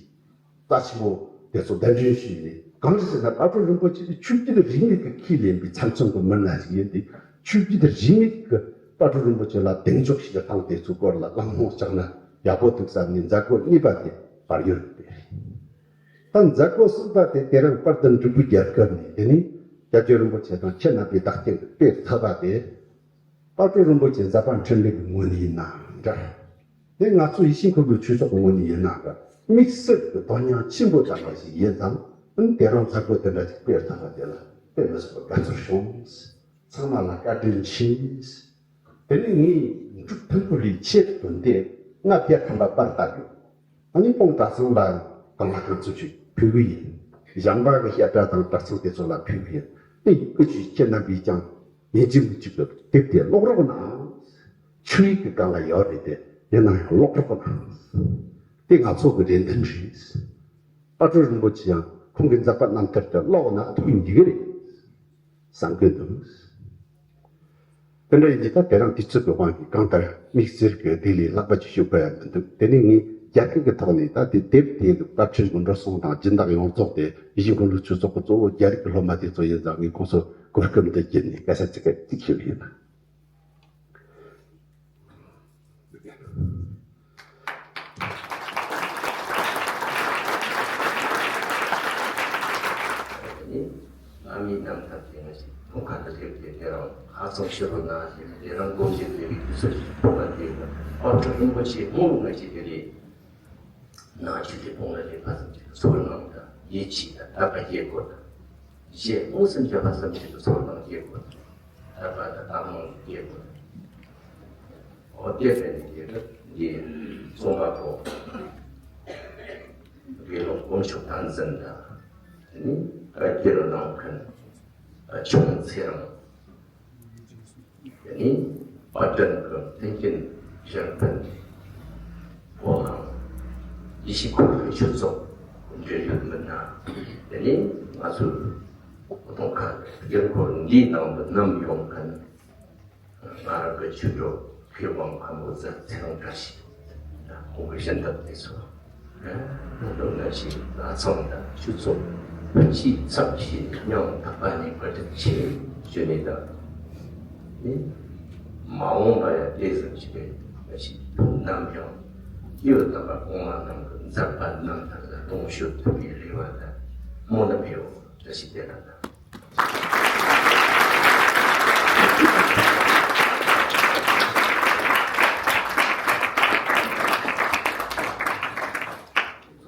རྩ་ཆེན་པོ་དེ་ཚོ་གདན་འདྲེན་ཞུས་ནས། གང་ཞིག་ཟེར་ན་དཔལ་སྤྲུལ་རིན་པོ་ཆེ་དེ་ཆོས་བརྒྱུད་རིས་མེད་ཀྱི་ཁས་ལེན་པའི་ཚབ་མཚོན་གྱི་མི་སྣ་ཞིག་ཡིན་ཏེ། ཆོས་བརྒྱུད་རིས་མེད་ཀྱི་དཔལ་སྤྲུལ་རིན་པོ་ཆེ་ལ་གདེང་འཇོག་ཞིག་གི་སྟངས་དེ་ཚོའི་སྐོར་ལ་བླང་དོར་བྱས་ན་ཡག་པོ་འདུག་བསམ་ནས། མཛད་སྒོ་གཉིས་པ་དེ་བལ་ཡུལ་དེ་རེད། ད་མཛད་སྒོ་གསུམ་པ་དེ་དེ་རིང་དཔལ་ལྡན་འབྲུག་པའི་རྒྱལ་ཁབ་ནས། དེ་ནི་སྐྱབས་རྗེ་རིན་པོ་ཆེ་དང་ཁྱེད་རྣམ་པས་བདག་རྐྱེན་དུ་སྤེལ་ཐུབ་པ་དེ། དཔལ་སྤྲུལ་རིན་པོ་ཆེ་མཛད་པ་འཕྲིན་ལས་ཀྱི་ངོས་ནས་ཡིན་ན་འདྲ། དེ་ང་ཚོ་ཡིད་བཞིན་འཁོར་ལོའི་ཆོས་ཚོགས་ཀྱི་ངོས་ནས་ཡིན་ན་འདྲ། དམིགས་བསལ་གྱི་དོན་སྙིང་ཆེན་པོ་ལྡན་པ་ཞིག་ཡིན་ཙང་། ཨང་། དེ་རིང་མཛད་སྒོ་དེ་འདྲ་ཞིག་སྤེལ་ཐུབ་པ་དེ་ལ་དཔེ་མི་སྲིད་པར་དགའ་ཚོར་བྱུང་། ཚང་མ་ལ་བཀའ་དྲིན་ཆེ། དེ་ནས་ངས་འབྲུག་ཐིམ་ཕུག་ལས་ཆེད་དུ་འདི་ལྔ་བརྒྱ་ཐམ་པ་པར་བཏབ་ཡོད། ཨ་ནི་སྤང་གྲྭ་ཚང་ལ་གང་ལ་གང་འཚམ་ཞིག་ཕུལ་གི་ཡིན། གཞན་པ་གི་བཤད་གྲྭ་དང་གྲྭ་ཚང་དེ་ཚོ་ལ་ཕུལ་གི་ཡིན། ཨེ་ཡིན། ཁྱེད་རྣམ་པས་ཀྱང་ཡིན་གཅིག་མིན་གཅིག་གི་དེབ་དེ་ཀློག་རོགས་གནང་། ཆོས་ཡིག་གི་སྒང་ལ་ཡོད་རེད་དེ། ཡིན་ན་ཡང་ཀློག་རོགས་གནང་། དེ་ང་ཚོ་གི་རེ་འདུན་རེད། དཔལ་སྤྲུལ་རིན་པོ་ཆེ་ཡང་ཁོང་གི་མཛད་པ་རྣམ་ཐར་དེ་ཀློག་ན་ཐུགས་འགྱིག་གི་རེད་བསམ་གི་འདུག་དེ་འདྲ་ཡིན་དུས་ད་དེ་རིང་དུས་ཚོད་ཀྱི་དབང་གིས་གང་ལྟར་དམིགས་བསལ་གྱི་དེ་ལས་ལྷག་པ་ཅིག་ཞུ་དགོས་ཡ་མི་འདུག་དེ་ནས་ངས་རྒྱ་སྐད་ཀྱི་ཐོག་ནས་ད་དེ་དེབ་དེ་གི་བཀའ་ཁྲིད་ཀྱི་འགྲོ་སོང་དང་སྦྱིན་བདག་ཡོངས་རྫོགས་དེ་ཡིད་བཞིན་འཁོར་ལོའི་ཆོས་ཚོགས་ཀྱི་གཙོ་བོ་རྒྱ་རིགས་ཀྱི་སློབ་མ་དེ་ཚོ་ཡིན་ཙང་། ངས་ཁོང་ཚོར་གོ་སྐབས་འདི་བརྒྱུད་ནས་སྐད་ཆ་ཚིག་གཅིག་ཞུ་གི་ཡིན། ནི། བླ་མའི་རྣམ་ཐར་དེ་ང་ཞིག་མཐོང་ཁ་དང་སླེབས་ཏེ། དེ་རིང་ཧ་ཅང་ཕྱི་རུ་ན་ཞིག་དེ་རིང་སྒོམ་བྱེད་པའི་དུས་ཚོད་ཅིག་ཐོབ་པ་དེ། དཔལ་སྤྲུལ་རིན་པོ་ཆེ་སྔོན་ང་ཞིག་དེ་རེད། ནང་ཆོས་དེ་སྤོང་ལ་ལས་ཕ་ཙམ་ཅིག་ཚོར་སྣང་དང་ཡིད་ཆེས་དང་དད་པ་སྐྱེ་དགོས་དང་། རྗེས་མངོན་སུམ་གྱི་ཕ་ཙམ་ཅིག་ཚོར་སྣང་སྐྱེ་དགོས་དང་། དད་པ་དང་དག་སྣང་སྐྱེ་དགོས་དང་། འོ་དེ་བས་ནི་དེ་ག་འདི་རྩོམ་པ་པོ་དགེ་སློང་དཀོན་མཆོག་བསྟན་འཛིན་དང་། དེ་ནི་བསྐྱུར་གནང་མཁན་ཆུང་ཚེ་རིང་། དེ་ནི་དཔལ་ལྡན་གྱི་མཐུན་རྐྱེན་གཞན་ཕན་པོ་དང་། ཡེ་ཤེས་འཁོར་ལོའི་ཆོས་ཚོགས་འབྲེལ་ཡོད་མི་སྣ། དེ་ནི་ང་ཚོའི་གདོང་ཁ་དཀྱིལ་འཁོར་འདིའི་ནང་དུ་བསྣམས་ཡོང་མཁན་ང་རང་གི་ཆོས་གྲོགས་མཁས་དབང་མཁན་པོ་ཚེ་རིང་བཀྲ་ཤིས་དང་། ཁོང་གི་སྦྱིན་བདག་དེ་ཚོ། ད་དུང་ང་ཞིག་ལྷ་ཚང་དང་ཆོས་ཚོགས་ཕན་ཆད་ཚབ་ཞིག་མཉམ་ཐག་པ་ནས་བཀའ་དྲིན་ཆེ་ཞུ་ནས་དང་། ནི་མ་འོངས་པ་ཡང་དེ་ཙམ་ཞིག་རེད། ང་ཞིག་ཐུགས་ནམ་ཡང་སྐྱེས་བུ་དམ་པ་གོང་མ་རྣམས་ཀྱི་མཛད་པ་རྣམ་ཐར་ལ་དུང་ཞུ་ཐུབ་པའི་རེ་བ་དང་སྨོན་ལམ་ཡོད། བཀྲ་ཤིས་བདེ་ལེགས་དང་།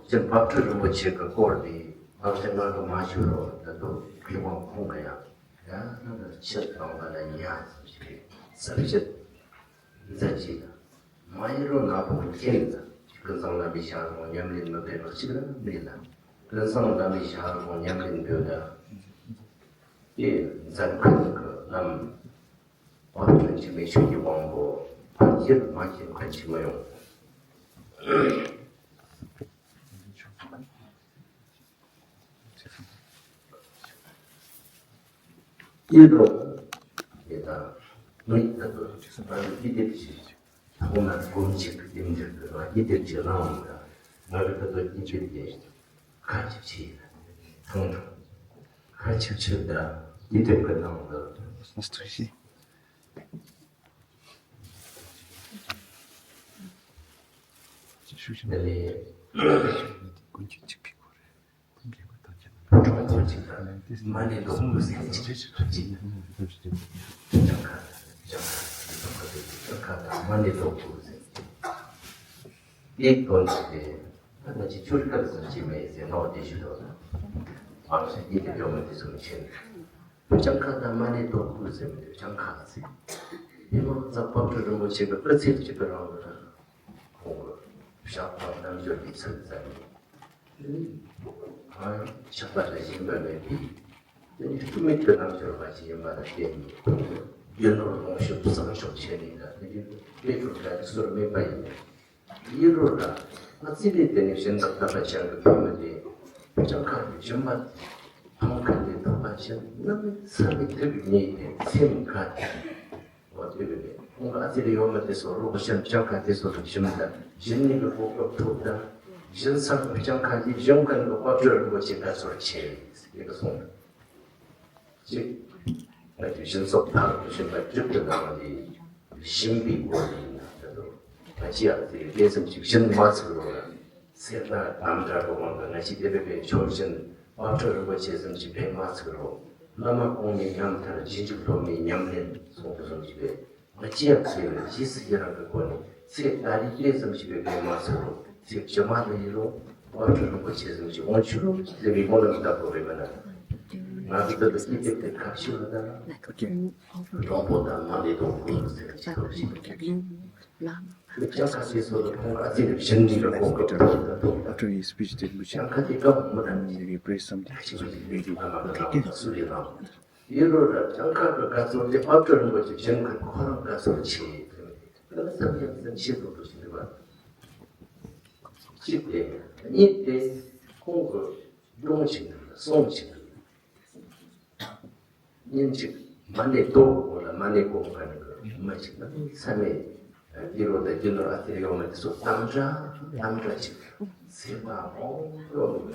སྤྱིར་དཔལ་སྤྲུལ་རིན་པོ་ཆེ་གི་སྐོར་དེ་བབ་ཆེན་ང་གིས་མ་ཞུ་རུང་། ད་དུང་མཁས་དབང་ཁོང་གིས་ཡང་ཡང་ན་ད་ཕྱིར་བཏང་བ་ལ་ཡ་ཟེར་ཞིག་གསལ་བཤད་མཛད་ཅིག་ལ། མ་ཡིན་རུང་ན་བུ་མཁྱེན་ཙང་། ཀུན་བཟང་བླ་མའི་ཞལ་ལུང་ཉམས་ལེན་མི་འབད་བ་གཅིག་ར་མེད་ལ། ཀུན་བཟང་བླ་མའི་ཞལ་ལུང་ཉམས་ལེན་འབད་ད། དེ་མཛད་མཁན་གྱི་ལམ་བག་ཅུང་གཅིག་མེད་ཆོས་ཀྱི་དབང་པོ་ཕར་ཁྱེར་མ་ཁྱེར་མཁན་ཅིག་མ་ཡོང་། ཡིན་རུང་དེ་དང་མི་ད་དུང་ང་ཚོ་ཀི་དེབ་ཅིག་ཐོག་མར་སྒོམ་བྱེད་ཀྱི་རྟེན་འབྲེལ་དུ་ང་ཀི་དེབ་ཅིག་བླངས་འོང་ད། ང་གི་ད་དུང་ཀི་དེབ་དེ་ཁ་ཅིག་ཕྱེ་ཡིན་ཐང་ཐང་། ཁ་ཆིབ་ཆིབ་ད་ཀི་དེབ་ཀྱི་ནང་དུ། དེ་ལས་ཀུན་གྱིས་གཅིག་པའི་སྒོ་རེད། ཀུན་གྱིས་ཀུན་དང་གཅིག་པ། མ་ཎི་ལོག་པའི་སེམས་ཅིག་ཅང་ཁ་ཅང་ཁ་ཅང་ཁ་ཅང་ཁ་དང་མ་ཎི་ལོག་པའི་སེམས། དེའི་དོན་དེ་ད་ང་ཅི་ཆུར་ཁ་ཙམ་ཅི་མེད་ཟེར་ནོ་དེ་ཞུ་དོ། མང་ཤ་ཡིད་དེ་ཡོང་མི་དེ་ཚོ་མི་ཆེན། ཅང་ཁ་དང་མ་ཎི་ལོག་པའི་སེམས་དེ་ཅང་ཁ་ཟེར། མི་མང་ཙམ་དཔལ་སྤྲུལ་རིན་པོ་ཆེ་གི་སྐུ་ཚེ་གཅིག་གི་རིང་ལ་ཁོང་གི་ཕྱག་དང་རྣལ་འབྱོར་གྱི་ཚུལ་ཙམ། ཕྱག་པ་ལ་ཞེན་པ་མེད་པའི་དེ་ནི་སྐུ་མིག་ཏུ་རྣལ་འབྱོར་པ་ཞིག་ཡིན་པ་ལ་བརྟེན་ནས་རྒྱུ་ནོར་ལོངས་སྤྱོད་བསམ་ཤོག་ཆེ་ནས་ལ་དེ་ནི་དཔེ་ཁྲོད་ལ་ཟུར་མེད་པ་ཡིན། ཡིད་རོ་ལ་ང་ཚེ་འདི་དེ་ནི་གཞན་དག་ལྟ་བ་ཅན་གྱི་བུད་མེད་དེ་ཅང་ཁ་གི་སྦྱིན་པ་མཐོང་མཁན་དེ་ཐོབ་པ་ཅན་རྣམ་སྨིན་ཚར་བའི་དུས་ཉིད་དེ་སེམས་ཁ་དེ། འོ་དེ་བས་ཁོང་གི་ཨ་ཙི་རེ་ཡོད་མ་དེ་ཚོ་རོགས་གཞན་སྤྱང་ཀ་དེ་ཚོ་ལ་ཞིམ་དང་ཞིམ་ནི་གི་གོ་སྐབས་ཐོབ་དང་། ཞིམ་ཚང་གི་སྤྱང་ཀ་ལས་གཞན་ཀུན་གི་དཔལ་སྤྲུལ་རིན་པོ་ཆེ་དགའ་ཚོར་ཆེ་ཟེར་གི་སོང་། གཅིག་ང་ཚོའི་ཞིམ་ཚོགས་ཐག་ཏུ་ཞིམ་པ་བཅུད་དུ་ནང་ལས་ཞིམ་པའི་སྒོ་ནས་ན་ད་དུ་ང་ཅི་ཡང་དེ་དེ་ཙམ་ཞིག་ཞིམ་མ་ཚུགས་རོགས་ལ། ཚེ་ད་དམ་དྲག་གི་དབང་གིས་ང་ཅི་དེ་བས་པའི་ཆོག་ཞིང་དཔལ་སྤྲུལ་རིན་པོ་ཆེ་ཙམ་ཞིག་ཕེབས་མ་ཚུགས་རོགས། བླ་མ་གོང་མའི་རྣམ་ཐར་རྗེས་འཇུག་སློབ་མའི་ཉམས་ལེན་གསུང་དུ་གསུང་ཞིག་པས་ང་ཅི་ཡང་ཚེ་ལ་རྗེས་སུ་ཡི་རང་གི་སྒོ་ནས་ཚེ་ད་རེས་དེ་ཙམ་ཞིག་པའི་ཕེབས་མ་ཚུགས་རོགས། ཚེ་ཕྱི་མ་ལ་ཡི་རོགས། དཔལ་སྤྲུལ་རིན་པོ་ཆེ་ཙམ་ཞིག་འོང་ཆུ་རོགས་ཟེར་བའི་སྨོན་ལམ་བཏབ་དགོས་རེད་མ་ན། ང་ཚོ་ད་ལྟ་སྐྱིད་སྡུག་དེ་ཁ་ཕྱི་ལ་ད་ལ་གྲོང་པོ་དང་མ་ལས་དོག་པོ་ཟེར་གྱི་ཐོབ་ཞིག་ཁྱབ་ཞིག་ལ། ལུག་ཅག་ཁ་ཤས་སོགས་ལ་ཁོང་ཨ་ཙི་རེ་བཞིན་ནི་ལ་ཁོང་གི་ཐོག་ལ་ཐོག་ལ་ཨ་ཁྲོ་ཡི་སྤི་ཆི་དེ་མི་ཆག་ཅང་ཁ་དེ་སྐབས་མི་དང་ནི་རེ་པྲེ་སམ་དེ་ཁྱི་ཁྱི་ཁྱི་རེ་རེ་ཨ་མ་གི་ལག་ཏུ་སུ་རེ་ལག་ཡུ་རོ་ར་ཅང་ཁ་གི་དགའ་ཚོར་དེ་དཔལ་སྤྲུལ་རིན་པོ་ཆེ་བཞིན་གི་ཁོ་རང་དགའ་ཚོར་ཆེ་དེ་ནི་བསམ་ཡང་བསམ་ཤེས་རོགས་ཏུ་ཞིག་རེ་བ། གཅིག་དེ་གཉིས་དེ་ཁོང་གི་སྒྲུང་ཞིག་འདུག་གསུང་ཞིག་འདུག་སྙིང་གཅིག་མ་ཎི་ཏོག་གོ་ལ་མ་ཎི་གོ་ག་ནི་གི་མ་ཅིག་ན་ས་མེད། དེ་རོ་དང་རྒྱུ་ནོར་ཨ་ཏི་རེ་ཡོང་མ་དེ་ཚོ་དམ་དྲག་དམ་དྲག་ཅིག་ཚེ་མ་འོང་ཡོང་མི་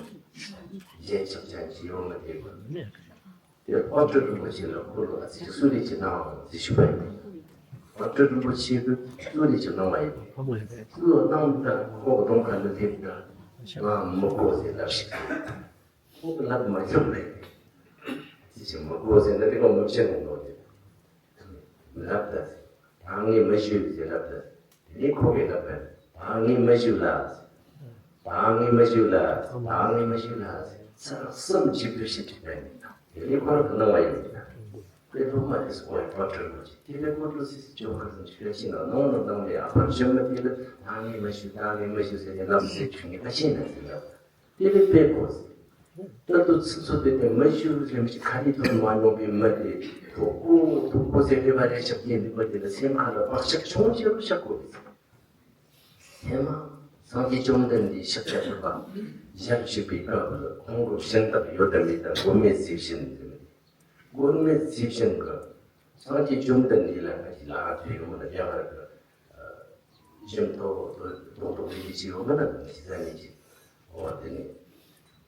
གཞན་ཆགས་ཅན་ཅིག་ཡོང་མ་དེ་གོ་དེ་དཔལ་སྤྲུལ་རིན་པོ་ཆེ་ལ་ཁོ་ལོ་ཨ་ཙི་ཅིག་གསོལ་རས་ཅིག་གནང་ཟེར་ཞུ་བ་ཡིན། དཔལ་སྤྲུལ་རིན་པོ་ཆེ་གི་གསོལ་རས་ཅིག་གནང་བ་ཡིན། གསོལ་གནང་ད་ཁོ་གི་གདོང་ཁ་ལ་སླེབས་ད་ང་མི་གོ་ཟེར་ལབ་ཞིག་ཟེར། ཁོང་གི་ལབ་མ་བྱུང་བས། ཅི་ཞིག་མ་གོ་ཟེར་ན་དེ་ཁོང་མི་བྱེད་ནོ་ནོ་དེ། ལབ་ད་ཟེར། ད་ངས་མི་ཞུ་ཟེར་ལབ་ད་ཟེར། དེ་ནས་ཁོ་གིས་ལབ་པས། ད་ངས་མི་ཞུ་ལ་ཟེར། ད་ངས་མི་ཞུ་ལ་ཟེར། ད་ངས་མི་ཞུ་ལ་ཟེར། ཚར་གསུམ་གཅིག་ཏུ་ཞིབ་ཅིག་བསྟན་ནས་དེ་ནས་ཁོ་རང་གི་སྣང་བ་ཡོད་ཀྱི་ན། དེ་སློབ་མ་དེ་ཚོ་ཁོ་ཡི་བར་སྤྲོད་དགོས་ཀྱི་དེ་ལས་ཁོ་ཚོ་སྲིད་སྲིད་ཅོག་ག་ཚོ་ཞུ་ལ་ཤེས་ན་ནང་ལ་ནང་ལས་ཨ་ཕར་ཞུ་མི་དེ་ལ་ད་ངས་མི་ཞུ་ད་ངས་མི་ཞུ་ཟེར་ནས་ལམ་སེལ་བྱུང་ནས་ད་ཤེས་ན་ཟེར་ལབ། དེ་ལས་དཔེ་གོ་ཟེར། ད་དུང་ཚིག་ཚོ་དེ་དེ་མི་ཞུ་ཟེར་མི་ཞིག་ཁ་རི་ཐོན་མ་མྱོང་བའི་མི་དེ་ཐོག་ཀོ་ཐོག་ཀོ་ཟེར་རེ་བ་རེ་ཞབས་ཀྱིན་འདུག་པ་དེ་ལ་སེམས་ཁ་ལ་བག་ཆགས་ཆུང་ཆེ་རུ་བཞག་དགོས་ཟེར། ཧེ་མ་སངས་རྒྱས་བཅོམ་ལྡན་འདས་ཤཱཀྱ་ཐུབ་པ་ཞལ་བཞུགས་པའི་སྐབས་ལ་ཁོང་གི་སྦྱིན་བདག་ཡོད་དམ་མེད་དམ་མགོན་མེད་རྩིས་བཞིན་ཟེར་མི་དེ། མགོན་མེད་རྩིས་བཞིན་གྱི་སངས་རྒྱས་བཅོམ་ལྡན་འདས་ལ་ང་ཅི་ལ་ཐོས་ཡོང་ན་རྒྱ་གར་གྱི་ཞིམ་ཏོག་ཏོག་ཏོག་ཏོག་ཏོག་ཅིག་ཡོང་ན་ང་ཅི་ཟ་ནས་ཅི་འོ་དེ་ནས་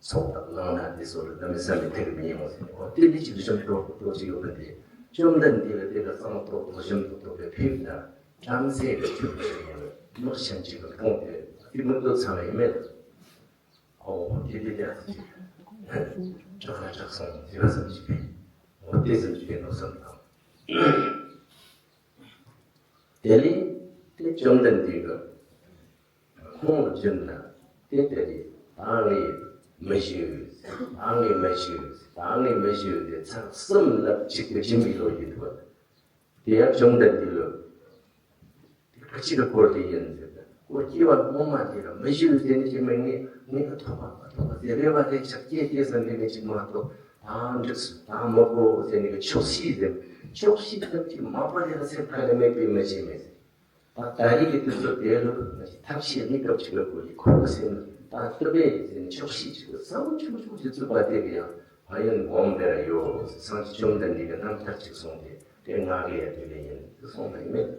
ཚོགས་དང་བླངས་ན་དེ་ཚོ་ལ་གནམ་མེད་ས་མེད་ཐེག་མི་ཡོང་ཟེར། འོ་དེ་ནས་ཅི་ཞིམ་ཏོག་ཏོག་ཅིག་ཡོང་ན་དེ་བཅོམ་ལྡན་འདས་ལ་དེ་ལ་གཙང་ཏོག་ཏོག་ཞིམ་ཏོག་ཏོག་པའི་ཕེབས་ན་བྲམ་ཟེ་གི་ཆོས་ཞིག་ཡོང་ན་དམག་ཆེན་ཅིག་གི་ཁོང་དེ་དེ་མི་འདོད་ཚང་ཡིན་མེད། ཨོ་དེ་དེ་དེ་ཨ་ཙི་ཅིག་དྲག་ལ་དྲག་སོང་ཟེར་བ་ཙམ་ཞིག་རེད། ཨོ་དེ་ཙམ་ཞིག་རེད་མནོ་བསམ་བཏང་། དེ་ལས་དེ་བཅོམ་ལྡན་འདས་ཀྱིས་ཁོང་ལ་བརྗོད་ན་དེ་དེ་རེད། ད་ངས་མི་ཞུ། ད་ངས་མི་ཞུ། ད་ངས་མི་ཞུ་དེ་ཚར་གསུམ་ལབ་ཅིག་གི་སྦྱིན་པའི་ལོ་རྒྱུས་འདུག་པ། དེ་ཡང་བཅོམ་ལྡན་འདས་ལ། དེ་ག་ཅི་གི་སྐོར་དེ་ཡིན་ཟེར་ན། ཁོ་སྐྱེ་བ་སྔོན་མ་དེ་ལ་མི་ཞུ་ཟེར་ནས་ཅི་མི་ངས་ངས་ཐོབ་པ་མ་ཐོབ་པ་ཟེར་རེ་བ་རེ་ཆགས་སྐྱེ་སྐྱེ་ཟེར་ནས་ནས་ཅི་མ་ཐོབ་ད་འགྲིག་སོང་ད་མི་དགོས་ཟེར་ནས་ཆོག་ཤེས་ཟེར་ཆོག་ཤེས་ཟེར་ཅི་མ་པ་རེ་ལ་སེམས་ཁ་ལ་མེད་པའི་མི་ཞིག་མེད་ཟེར། ད་ད་རེས་ཀྱི་དུས་ཚོད་དེ་ལ་ཐབས་ཤེས་གནས་སྐབས་ཅིག་ལ་དགོས་ཀྱི་ཁོ་ལ་སེམས་ད་སྟོབས་ཡིན་ཟེར་ནས་ཆོག་ཤེས་ཅིག་ལ་ས་བོན་ཆུང་ཆུང་ཞིག་བཙུགས་པ་དེ་གི་ཡང་ཕན་ཡོན་སྒོམ་བདེ་ར་ཡོད་སངས་རྒྱས་བཅོམ་ལྡན་འདས་ཀྱི་རྣམ་ཐར་ཅིག་གསུངས་ཏེ། དེ་ང་གི་ཡ་དེ་ལས་ཡིན་དུ་སོང་བ་ཡིན་མེད།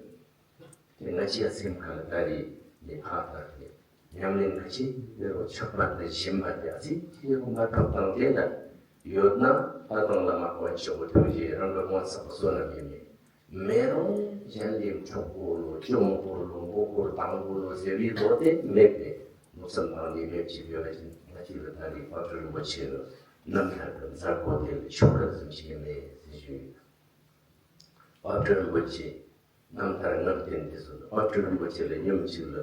དེ་ང་ཅི་ཡ་སེམས་ཁ་ལ་ད་རེས་ནས་ཕར་ད་རེས་ཉམས་ལེན་ཁ་ཆེ་དེ་རུ་ཆགས་པ་དེ་ཞིམ་པ་དེ་ཨ་ཙི་ཅི་རུ་མ་ཐོབ་དང་དེ་ལ་ཡོད་ན་ད་དང་བླ་མ་དཀོན་མཆོག་གི་ཐུགས་རྗེ་རང་གི་སྔོན་བསགས་བསོད་ནམས་ཡིན་མེད། མེད་རུང་གཞན་ལས་འཕྲོག་དགོས་ལོ་བཅོམ་དགོས་ལོ་མགོ་སྐོར་བཏང་དགོས་ལོ་ཟེར་བའི་ལོ་དེ་མེད་པས་མནོ་བསམ་ནང་ནས་མེད་ཅིག་ཡོད་ལ་ང་ཅི་ལ་ད་རེས་དཔལ་སྤྲུལ་རིན་པོ་ཆེ་ལ། རྣམ་ཐར་གྱི་མཛད་སྒོ་དེ་ལ་ཆོ་ག་ཙམ་ཞིག་མེད་ཟེར་ཞུས་ཡོད། དཔལ་སྤྲུལ་རིན་པོ་ཆེ་རྣམ་ཐར་ངག་བསྟན་དེ་ཚོ་དཔལ་སྤྲུལ་རིན་པོ་ཆེ་ལ་ཉིན་གཅིག་ལ་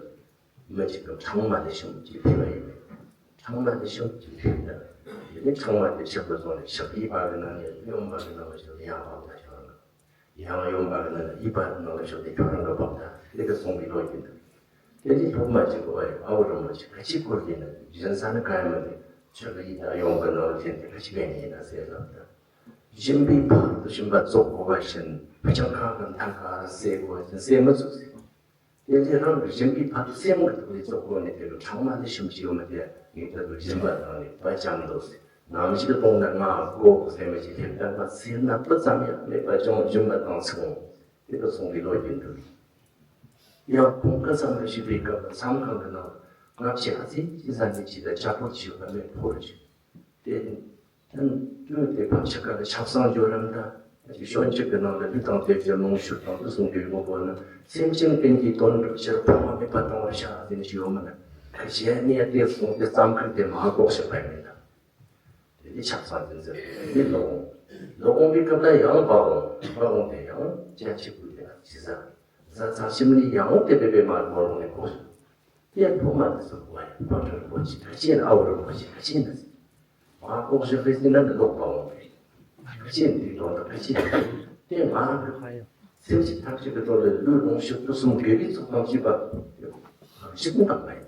མི་གཅིག་གི་ཕྲེང་བ་དེ་ཤོམ་གཅིག་ཕུལ་བ་ཡིན་པས། ཕྲེང་བ་དེ་ཤོམ་གཅིག་ཕུལ་ན། དེ་ནི་ཕྲེང་བ་དེ་ཕྱག་ཏུ་བཟུང་ནས་ཕྱག་གཡས་པ་གི་ནང་ནས་གཡོན་པ་གི་ནང་ལ་ཞོག་ཡང་འོག་ལ་ཞོག་ན། ཡང་གཡོན་པ་གི་ནང་ནས་གཡས་པ་གི་ནང་ལ་ཞོག་སྟེ་ཁྱོད་རང་གི་བབ་ད་དེ་ག་སོང་གི་ལོ་ཡིན་ད། དེ་ནི་སློབ་མ་གཅིག་གི་བ་ཡི་ཨ་བོ་རིན་པོ་ཆེ་ག་ཅི་སྐོར་ཡིན་ན་གཞན་ས་ནི་ག་ཡ་མ་དེ་ཕྱག་གཡས་དང་གཡོན་གི་ནང་ལ་ལྷན་དེ་ག་ཅི་བས་ནི་ཡིན་ན་ཟེར་ལབ་ད། སྦྱིན་པའི་ཕ་རོལ་ཏུ་ཕྱིན་པ་རྫོགས་དགོས་པ་བཞིན་བུ་ཆུང་ཁ་གི་མཐའ་ཁ་སེལ་དགོས་པ་བཞིན་སེལ་མི་ཚུགས་ཟེར། དེ་ལས་རང་གི་སྦྱིན་པའི་ཕ་རོལ་སེམས་ཀྱི་ཐོག་ནས་རྫོགས་དགོས་ནས་དེ་གི་ཕྲེང་བ་ལས་ཤུམ་ཞིག་ཡོད་མི་དེ་ངེས་པར་དུ་སྦྱིན་པ་དང་ནི་བ་ཅམ་འདུག་ཟེར། ནམ་ཞིག་གཏོང་ན་ང་དགོས་ཟེར་མི་ཞིག་ལྷན་ཐབས་པ་སེར་སྣ་སྤུ་ཙམ་ཡང་མེད་པ་ཅུང་སྦྱིན་པ་དང་ཚིག་འོང་དེ་གི་གསུང་གི་ལོ་རྒྱུས་འདུག་ཡང་ཁོང་སྐུ་མཚམས་ལ་བཞུགས་པའི་སྐབས་མཚམས་ཁང་གི་ནང་ལྔ་བཅུ་ཨ་ཙི་ཅི་ཟ་ནས་ཅི་ལ་ལྕགས་ཕོར་ཞིག་ཡོད་པ་མེད་ཕོར་ཞིག་དེ་ནི་དོན་དེ་ཕམ་ཆེ་ཁ་ལ་ཆབ་གསང་སྦྱོར་རམ་དང་ཞོན་ཆུབ་ཀྱི་ནང་ལ་ལུས་དང་བདེ་བྱེད་ལོངས་སྤྱོད་དང་དུ་གསུངས་པའི་ངོ་བོ་ནི་སེམས་ཅན་ཀུན་གྱི་དོན་སྒྲུབ་ཕྱིར་ཕོངས་པ་མེད་པར་གཏོང་བར་བྱ་ཟེར་ནས་ཞུ་ཡོད་མ་ན། གཞན་ནས་དེ་གསུངས་ཏེ་ཙམ་ཁུར་དེ་མ་གོག་བཞག་པ་ཡིན་ད། དེ་ནི་ཆབ་གསང་ཅན་ཟེར་དེ་ལོག་འོང་། ལོག་འོང་བའི་སྐབས་ལ་ཡང་འབག་འོང་། འབག་འོང་དེ་ཡང་ཅན་ཆེ་བུ་དེ་ལ་ཇི་ཟ་ཟ་ཚང་ཞིམ་ནི་ཡང་དེ་བེ་བེ་མ་ལོག་འོང་ནས་གོག་བཞག་དེ་ཕོ་མ་དེ་ཚོ་བ་ཡི་ཕོ་བྲང་རིན་པོ་ཆེ་ག་ཅི་ཡིན་ཨ་བོ་རིན་པོ་ཆེ་ག་ཅི་ཡིན་ན་ཟེར། ང་ལྐོག་ཞོག་རེད་ཟེར་ན་ནི་ལོག་པ་འོང་རེད། ག་ཅི་ཡིན་འདི་དོན་དག་ག་ཅི་ཡིན་དེ་ང་སེམས་ཅི་ཐག་ཆོད་པའི་ཐོག་ལ་ལུས་ལོངས་སྤྱོད་དུ་གསུམ་དགེ་བའི་ཚོགས་དང་བཅས་པ་ཞིག་ཀུན་དང་མ་ཡིན་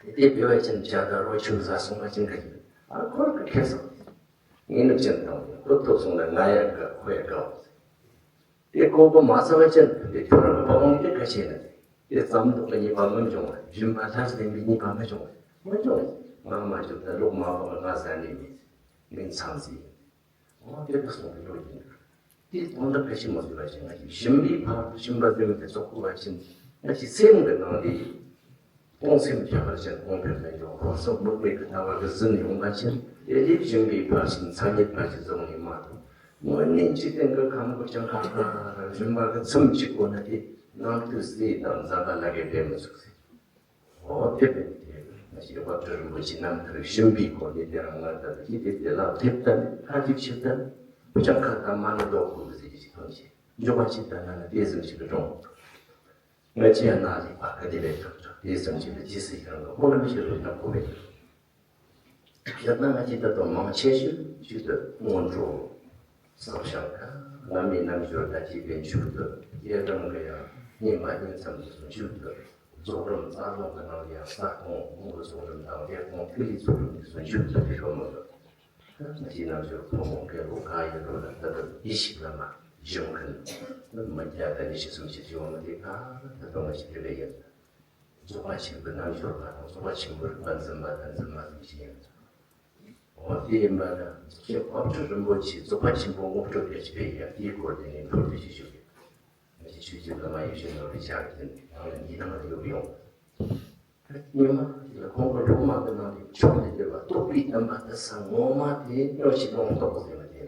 ཟེར། དེ་དེ་བེ་བ་ཅན་བྱ་དང་རོ་ཆུ་ཟ་སོང་བ་ཅན་ག་ཅི་ཡིན་ཨ་ཁོར་གི་ཁེ་སང་ངའི་ནུབ་ཅན་དང་ཁོ་ཐོབ་སོང་ན་ང་ཡང་དགའ་ཁོ་ཡང་དགའ་འོང་ཟེར། དེ་ཁོ་བོ་མ་ཚ་བ་ཅན་དེ་ཁྱོད་རང་གི་བ་འོང་དེ་ག་ཤེད་ན། དེ་ཙམ་འདུག་གི་ཉེས་པ་མི་འབྱུང་བ། སྦྱིན་པ་ལྷར་བསྟན་པའི་ཉེས་པ་མི་འབྱུང་བ། མི་འབྱུང་བ། ང་མ་འཇོག་ད་ལོག་མ་བག་ང་ཟ་ནས་མེད། མིན་ཚང་ཟིན། འོ་དེ་ག་སོང་གི་ལོ་ཡིན། དེ་དོན་དག་ག་ཤེད་མ་ཟིན་པ་ཞིག་ང་ཞིག་སྦྱིན་པའི་ཕ་སྦྱིན་པ་ཟིན་པའི་ཚོགས་ཁུ་བ་ཕྱིན་ང་ཞིག་སེམས་ཀྱི་ནང་དེ། གཏོང་སེམས་ཁྱད་པར་ཅན་གོང་འཕེལ་ལ་འཇོག་ཧོར་སོག་དམིགས་མེད་ཀྱི་ལྟ་བ་གི་ཟིན་ཡོང་བ་ཕྱིར་དེ་ལས་སྦྱིན་པའི་ཕར་ཕྱིན་མཚན་ཉིད་ཕར་ཕྱིན་བཟུང་ནས་མ་གཏོགས་དངོས་གནས་འཇིག་རྟེན་གྱི་ཁམས་ཀྱི་ཅང་ཁ་ཁ་ར་སྦྱིན་པ་གི་ཚིམ་གཅིག་པོ་ན་དེ་ནང་དུ་སྲིད་དང་ཟམ་པ་ལ་གེ་འབྲེལ་མི་ཚུགས་ཟེར། འོ་དེ་བས་དེ་ང་ཞིག་དཔལ་སྤྲུལ་རིན་པོ་ཆེ་རྣམ་ཐར་སྦྱིན་པའི་སྐོར་ནས་དེ་རང་ང་ད་ལ་ཅི་དེ་དེ་ལ་ཐེབས་ད་ནི་ཁ་ཅིག་ཕྱིར་ད་ནི་ཅང་ཁ་ད་མ་ནི་ལོག་དགོས་ཟེར་གྱི་ཅིག་ཐོན་ཆེ་འཇོག་པ་ཅིག་ད་ན་ནི་དེ་ཟིན་ཞིག་གི་གྲོང་། ང་ཅི་ཡང་ན་ལས་པ་ག་དེ་བས་ཐག་ཆོད་དེ་ཙམ་ཞིག་ལ་ཇི་སྲིད་ཀྱང་ཁོ་ལ་མི་ཤེས་རུ་ན་ཁོ་བས། ཡང་ན་ང་ཅི་ད་དུང་མང་ཆེ་ཤོས་ཞིག་ཏུ་སྔོན་འགྲོ་བསགས་ཤིང་ཀ་བླ་མའི་རྣལ་འབྱོར་དང་བཅས་པའི་མཇུག་ཏུ་ཡེ་གྲངས་ཀྱི་ཡང་བསྙེན་པ་བསྙེན་མཚམས་དེ་ཚོ་མཇུག་ཏུ་རྫོགས་རིམ་རྩ་རླུང་གི་ནང་ལ་ཡང་ས་ཁོང་དགོངས་ཀྱི་རྫོགས་རིམ་དང་བདེ་ཁོང་ཐིག་ལེའི་ཚོགས་རིམ་དེ་ཚོ་མཇུག་ཏུ་དེ་ཤོ་མོ་ལ། ད་ཅི་ནང་བཞིན་ཕོ་མོ་སྐལ་བོ་གང་ཡིན་རུང་ལ་ད་ལྟ་ཡེ་ཤེས་ལ་མ་བྱུང་མཁན་མི་བརྒྱ་དང་ཉི་ཤུ་སུམ་ཅུ་བྱུང་བ་དེ་ག་ད་ལྟ་ང་ཞིག་དེ་ལས་ཡིན། རྫོགས་པ་ཆེན་པོའི་རྣལ་འབྱོར་པ་དང་རྫོགས་པ་ཆེན་པོའི་རིག་པ་འཛིན་པ་དང་འཛིན་མ་འཛིན་ཞིག་ཡིན། འོ་དེ་ཡིན་པ་ན་རྫོགས་ཆེན་དཔལ་སྤྲུལ་རིན་པོ་ཆེ་རྫོགས་པ་ཆེན་པོ་དངོས་གྲུབ་སྟེར་བྱེད་པའི་ཡ་དེའི་སྐོར་དེ་ནས་མདོར་བསྡུས་ཤིག་ཞུ་གི། ཆོས་ཀྱི་བླ་མ་ཡེ་ཤེས་ནོར་བུའི་ཞལ་གྱིས་ནང་ལ་ཉིན་ནང་ལ་ཡོད་ཡོང་། ཉི་མ་དེ་ལ་ཁོང་གི་སློབ་མ་གི་ནང་ནས་མཆོག་ཏུ་གྱུར་པ་རྟོགས་པའི་བསྟན་པ་དེ་ས་ངོ་མ་དེ་སྨྱོ་ཤེས་ལོང་རྟོགས་ཟེར་བ་དེ།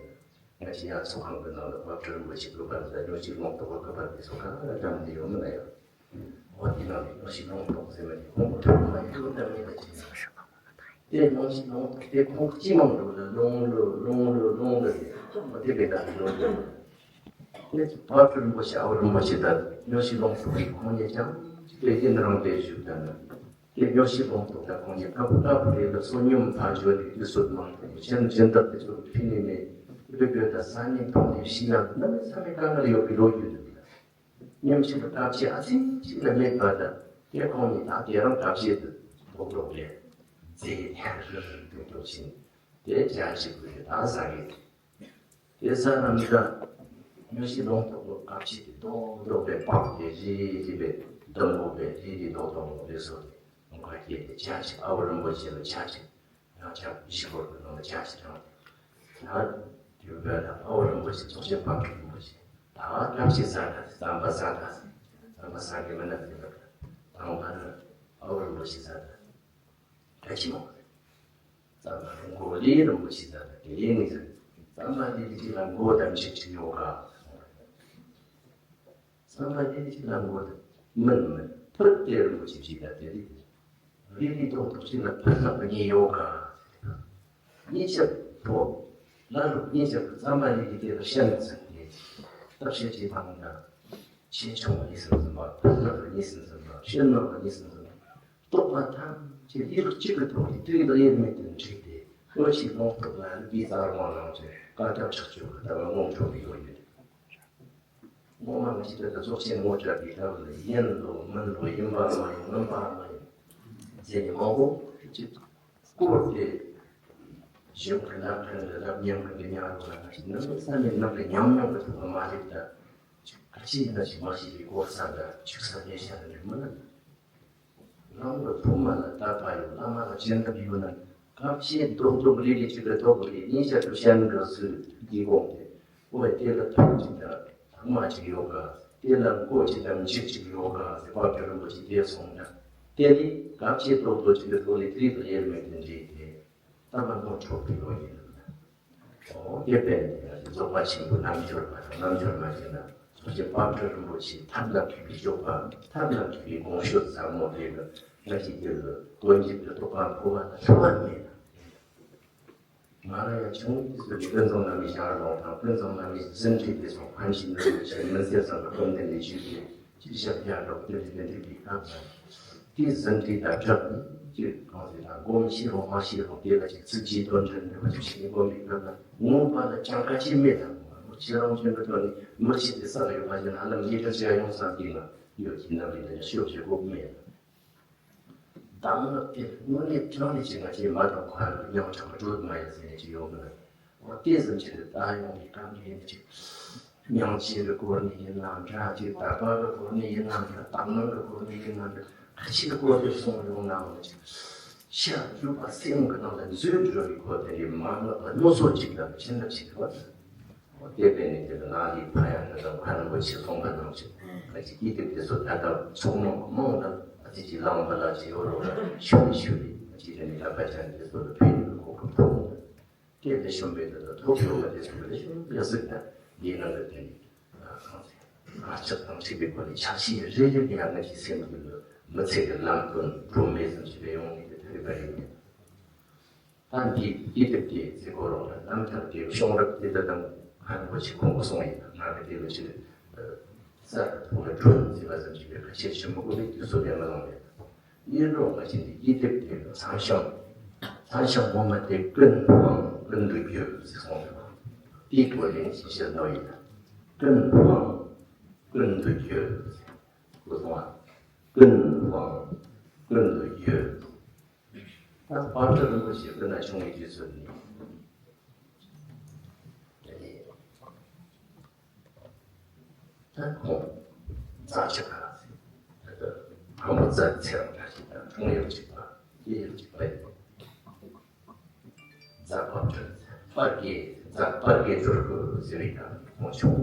ང་ཞིག་ཡང་ཚོགས་ཁང་གི་ནང་ལ་དཔལ་སྤྲུལ་རིན་པོ་ཆེ་གི་བར་དུ་སྨྱོ་ཤེས་ལོང་རྟོགས་པ་གི་བར་དུ་སོ་ག་འགྲམ་དུ་ཡོང་མི་ན་ཡང་། འོ་དེ་ནང་ནས་སྨྱོ་ཤེས་ལོང་རྟོགས་ཟེར་བ་དེ་ཁོང་གི་སློབ་མ་ཡོད་དམ་མེད་ལ་ཅི་ཟེར། དེ་ལོང་ཞིག་ལོང་དེ་ཁོང་སྤྱི་མང་དུ་ལ་ལོང་ལོ་ལོང་ལོ་ལོང་ལོ་དེ་དེ་བས་ད་ལོང་ལོ། དེ་ཕར་སྤྲུལ་རིན་པོ་ཆེ་ཨ་བོ་རིན་པོ་ཆེ་དང་ཉོ་ཞིག་ལོང་ཐུབ་པའི་ཁོང་ཉིད་ཀྱང་དེ་ཡིན་རང་དེ་བཞུགས་དང་ནི། དེ་ཉོ་ཞིག་ལོང་ཐུབ་དང་ཁོང་ཉིད་ཀ་བུ་ཀ་བུ་རེ་ལ་བསོད་སྙོམས་ཕར་འཇོག་ནས་དུས་ཚོད་མང་དུ་གཞན་སྦྱིན་བདག་དེ་ཚོར་ཕན་ནུས་མེད། བློ་བོད་དང་ས་གནས་ཐོག་ནས་ཤི་ན་གནམ་མེད་ས་མེད་དཀའ་ངལ་ཡོད་པའི་ལོ་རྒྱུས་འདུག་ལ། ཉམས་ཞིབ་ཀྱི་བརྟག་དཔྱད་ཨ་ཙི་ཅིག་ལ་མེད་པ་དང་དེ་ཁོང་ཉིད་ད་དེ་རང་བརྟག་དཔྱད་དུ་ཐོག་ཐོག་ལས་རྫས་ཐལ་རི་རི་འདུག་འདུག་ཕྱིན་དེ་བྱ་ཞིག་དགོས་ད་ཟ་གི་དེ་ས་རང་གི་ཉམས་ཞིབ་ལོང་ཐོག་ལ་བརྟག་དཔྱད་དེ་ཐོག་ཐོག་ལས་བག་དེ་རི་རི་བས་འདུམ་འགོག་པས་རི་རི་ཐོག་ཐོག་ལས་སོ་དེ་ཁ་སྐྱེས་ཏེ་བྱ་ཞིག་ཨ་བོ་རིན་པོ་ཆེ་ལ་བྱ་ཞིག་ཡང་བྱ་བཞི་སྐོར་གྱི་ནང་ལ་བྱ་ཞིག་དང་། ད་དུས་བོད་ལ་ཨ་བོ་རིན་པོ་ཆེ་ཚོགས་ཆེན་ཕག་གྲུ་རིན་པོ་ཆེ་ད་བཀྲ་ཤིས་བཟའ་ཟླ་ཟམ་པ་བཟའ་ཟླ་ཟམ་པ་བཟའ་གི་མི་ནག་གི་ལག་དང་པ་ནི་ཨ་བོ་རིན་པོ་ཆེ་བཟའ་ཟླ་བཀྲ་ཤིས་མོ་ཟམ་པ་མགོ་ལི་རིན་པོ་ཆེ་བཟའ་ཟླ་དེ་ལས་ངེས་ཟིན་ཟམ་པ་ལི་ལི་ཅི་ལ་མགོ་དམ་ཞིག་ཅིག་ཡོད་ག་བསམ་པ་དེ་ཅིག་ལ་ངོ་དང་མིན་མིན་ཕུད་དེ་རིན་པོ་ཆེ་ཞིག་ལ་དེ་རིགས་རིགས་རིགས་ཐོག་ཐོག་ཅིག་ལ་ཕུད་ལྷག་པ་ཉེ་ཡོད་ག་གཉིས་ཆར་ཐོབ། བླ་སློབ་གཉིས་ཆར་དུ་རྩམ་པ་ལས་ཀྱི་དེ་ལ་བཤད་ན་ཟེར་ཏེ། བརྟག་དཔྱད་བྱེད་སྟངས་འདྲ། ཆེ་ཆུང་གཉིས་སུ་འཛིན་པ། ཕུ་ནག་གཉིས་སུ་འཛིན་པ། ཕྱི་ནང་གཉིས་སུ་འཛིན་པ། རྟོག་པ་ཐམས་ཅད་ཡིད་གཅིག་གི་ཐོག་ནས་དུས་དང་དབྱེར་མེད་དུ་འདྲེས་ཏེ། སྔོན་གྱི་ལུང་རྟོགས་ལ་ལུས་པའི་རྩལ་མང་རྣམས་ཀྱི་བཀའ་རྒྱ་ཕྱོགས་བཅུ་གི་ལྟ་བ་ངོམ་འགྲོ་གི་ཡོད་ཡོད། ངོ་མ་ང་ཅི་ལྟར་རྫོགས་ཆེན་ངོ་སྤྲད་པའི་སྐབས་ལ་ཡིན་ལོ་མིན་ལོ་ཡིན་པ་མ་ཡིན་ངན་པ་མ་ཡིན་ཟེར་ནས་མང་པོ་ཅིག་བསྐོར་ཏེ། གཞུང་གི་ལམ་ཕྲན་ལ་ལབ་ཉམས་ཀྱི་འདི་ཉག་རོ་ལ་ང་ཅི་ནམ་བསམ་མེད་ནམ་གི་ཉམས་མྱོང་གི་ཐོག་ལ་མ་སླེབས་ད། ཅིག་ག་ཅི་ཡིན་ན་ཅིག་མ་ཤེས་པའི་སྐོར་ས་འདྲ་ཅིག་ས་ཉེ་ཤ་རེ་མི་ལ། རང་གི་ཐོག་མ་ལ་དད་པ་ཡོད། བླ་མ་ལ་སྦྱིན་རབ་ཡོད་ན། གབ་ཆེ་རྡོག་རྡོག་རེ་རེ་ཅིག་གི་ཐོག་རེ་གཉིས་ཆར་དུ་བཤད་འགྲོ་སྲིད་འདི་དགོངས་ཏེ། ཨོ་དེ་ལ་ཐུགས་ཅིག་དང་ཐུགས་མ་ཅིག་ཡོད་ག། དེ་ལ་མགོ་ཅིག་དང་མཇུག་ཅིག་ཡོད་ག་ཟེར་བ་དཔལ་རིན་པོ་ཆེ་དེ་གསུངས་ན། དེ་ནི་གབ་ཆེ་རྡོག་རྡོག་ཅིག་གི་ཐོག་ནས་དེ་རིགས་ལ་དབྱེར་མེད་དུ་འདྲེས་ཏེ། ད་མ་མགོ་འཕྲོག་པའི་ལོ་ཡིན་ནམ་ན། ཨོ་དེ་དཔེ་ནི་རྫོགས་པ་ཆེན་པོའི་རྣལ་འབྱོར་པ་དང་རྣལ་འབྱོར་མ་ཡིན་ན། ཚོགས་ཀྱི་དཔལ་སྤྲུལ་རིན་པོ་ཆེའི་ཐབས་ལ་མཁས་པའི་སྤྱོད་པ། ཐབས་ལ་མཁས་པའི་དགོངས་ཞུ་ཟབ་མོ་དེ་གི་ང་ཞིག་གི་དོན་གྱི་དུ་རྟོགས་པ་འཕོ་བ་ལ་ཐུབ་པ་མེད་ན། ང་རང་ཡང་ཆུང་དུས་སུ་ཀུན་བཟང་བླ་མའི་ཞལ་ལུང་དང་ཀུན་བཟང་བླ་མའི་ཟིན་བྲིས་དེ་སོགས་ཕན་ཞིང་འདོད་ཆེན་མི་ཟད་ཙམ་གྱི་སྐུ་མདུན་ནས་ཞུས་ཏེ། ཅིག་ཞབས་རྒྱ་རོགས་དེ་རིགས་དེ་འགྲིག་པའི་སྐབས་སུ། དེའི་ཟིན་བྲིས་དང་སྦྲགས་ནས་ཅིག་གང་ཟེར་ན་སྒོམ་ཤེས་རོགས་མ་ཤེས་རོགས་དེ་ལ་ཅིག་ཚིག་རྗེས་དོན་ཕྲན་འདྲ་བ་ཅིག་ཤེས་ནས་སྒོམ་པའི་སྐབས་ལ་ངོ་མ་ལ་ཅང་ག་ཅིག་མེད་ལ། ཁྱེད་རང་ཅན་གྱི་ཐོག་ནས་མི་ཤེས་ཏེ་ས་ལ་ཡོད་པ་ཅིག་ན་ཧ་ལམ་ལས་ཀ་བྱེད་ཡ་ཡོང་ས་དེ་ན་ཡོད་ཀྱི་ན་མི་ན་ཤོག་ཅིག་དགོས་མེད་ལ། གདམས་ངག་དེ་དངོས་གནས་དྲང་ནས་ཅིག་ང་ཆེ་མ་དང་ཁ་ལ་མྱང་དྲག་གི་གྲོད་མ་ཡ་ཟེར་ནས་ཅིག་ཡོང་གི་ན། འོ་དེ་ཙམ་ཅིག་ལ་ད་ཡོང་གི་གང་གི་ཡིན་ཅིག་མྱང་ཆེན་གྱི་སྐོར་ནས་ཡིན་ནམ་འདྲ། ཅིག་དད་པ་གི་སྐོར་ནས་ཡིན་ནམ་འདྲ། དག་སྣང་གི་སྐོར་ནས་ཡིན་ནམ་འདྲ། ཁ་ཆེ་གི་སྐོར་དེ་གསུང་ཡོང་ནའང་ཅིག་ཤ་རྒྱུས་པ་སེམས་ཀྱི་ནང་ལ་འཛུལ་འགྲོ་བའི་སྐོར་དེ་རེད། མ་ངག་ལ་མནོ་བསམ་ཅིག་དང་ཕྱིན་ན་ཅིག་རེད་བ། དེ་དཔེ་ནི་དེ་ལ་ང་ལི་ཕ་ཡ་ན་དང་ཕ་རིན་པོ་ཆེ་ཚོང་པ་རྣམས་ཀྱིས་ང་ཅིག་ཀི་དེབ་དེ་ཚོ་ད་ལྟ་ཚོགས་མང་མང་དང་ཨ་ཙི་ཅིག་ལངས་པ་ལ་ཅིག་ཡོད་རོགས་ལ་ཤུ་རི་ཤུ་རི་ང་ཅིག་དེ་ནི་ལ་ཕ་ཅན་དེ་ཚོ་ལ་ཕན་ཡོད་གོ་སྐབས་ཐོབ། དེ་ལས་ཤོམ་པའི་དེ་ལ་ཐོབ་ཡོད་པ་དེ་ཚོ་ལས་ཤོམ་ཡ་སྲིད་ན་འདིའི་ནང་གི་དེ་ནི་ཨ་ཁང་ཚན་ཨ་ལྕགས་དང་འཁྲིག་པའི་སྒོ་ནས་ཆ་ཤས་རེ་རེ་ལ་ཡང་ང་ཅིག་སེམས་ཀྱི་མི་ཚེ་གི་ལམ་སྟོན་སྒྲོན་མེ་ཙམ་ཞིག་ལས་ཡོང་ནས་དེ་ཐོས་པ་ཡིན། ད་འདི་འདི་དེབ་དེ་ཚེ་གོ་རོང་ལ་རྣམ་ཐར་དེ་གཤོང་རབ་དེ་ད་དང་ཧན་པོ་ཆེ་ཁོང་གོ་སོང་ཡིན། ང་གི་དེ་ལོ་ཆེ་ས་ཐོག་ལ་གྲོན་ཟེར་བ་ཙམ་ཞིག་པའི་ཁ་ཆེ་ཆེན་མོ་གོ་ནི་དུས་སུ་ལས་མ་ལོང་ཡིན། ཡིན་རོགས་ང་ཆེ་འདི་འདི་དེབ་དེ་ལ་ཚང་ཤང་ཚང་ཤང་ངོ་མ་དེ་ཀུན་སྤངས་ཀུན་ཏུ་བསྒྱུར་ཟེར་སོང་རེད། དེའི་གོ་ལེན་ཞིག་བཤད་ནོ་ཡིན། ཀུན་སྤངས་ཀུན་ཏུ་བསྒྱུར་ཟེར་གོ་སོང་བ། ཀུན་སྤངས་ཀུན་ཏུ་བསྒྱུར། ད་དཔལ་སྤྲུལ་རིན་པོ་ཆེ་སྐུ་ན་ཆུང་བའི་དུས་སུ་ནི། ད་ཁོང་རྩ་ཆེ་ག་ཟེར། ད་ལྟ་ཁོང་རྩ་ཚེ་རང་འདྲ་ཞིག་དང་ཁོང་ཡང་གཅིག་པ་ཡེ་ཡང་གཅིག་པ་ཡིན། རྫ་དཔལ་སྤྲུལ་པར་གྱི་རྫ་དཔལ་གྱི་སྦྱོར་དགུ་ཟེར་བའི་ནང་ཁོང་ཆུང་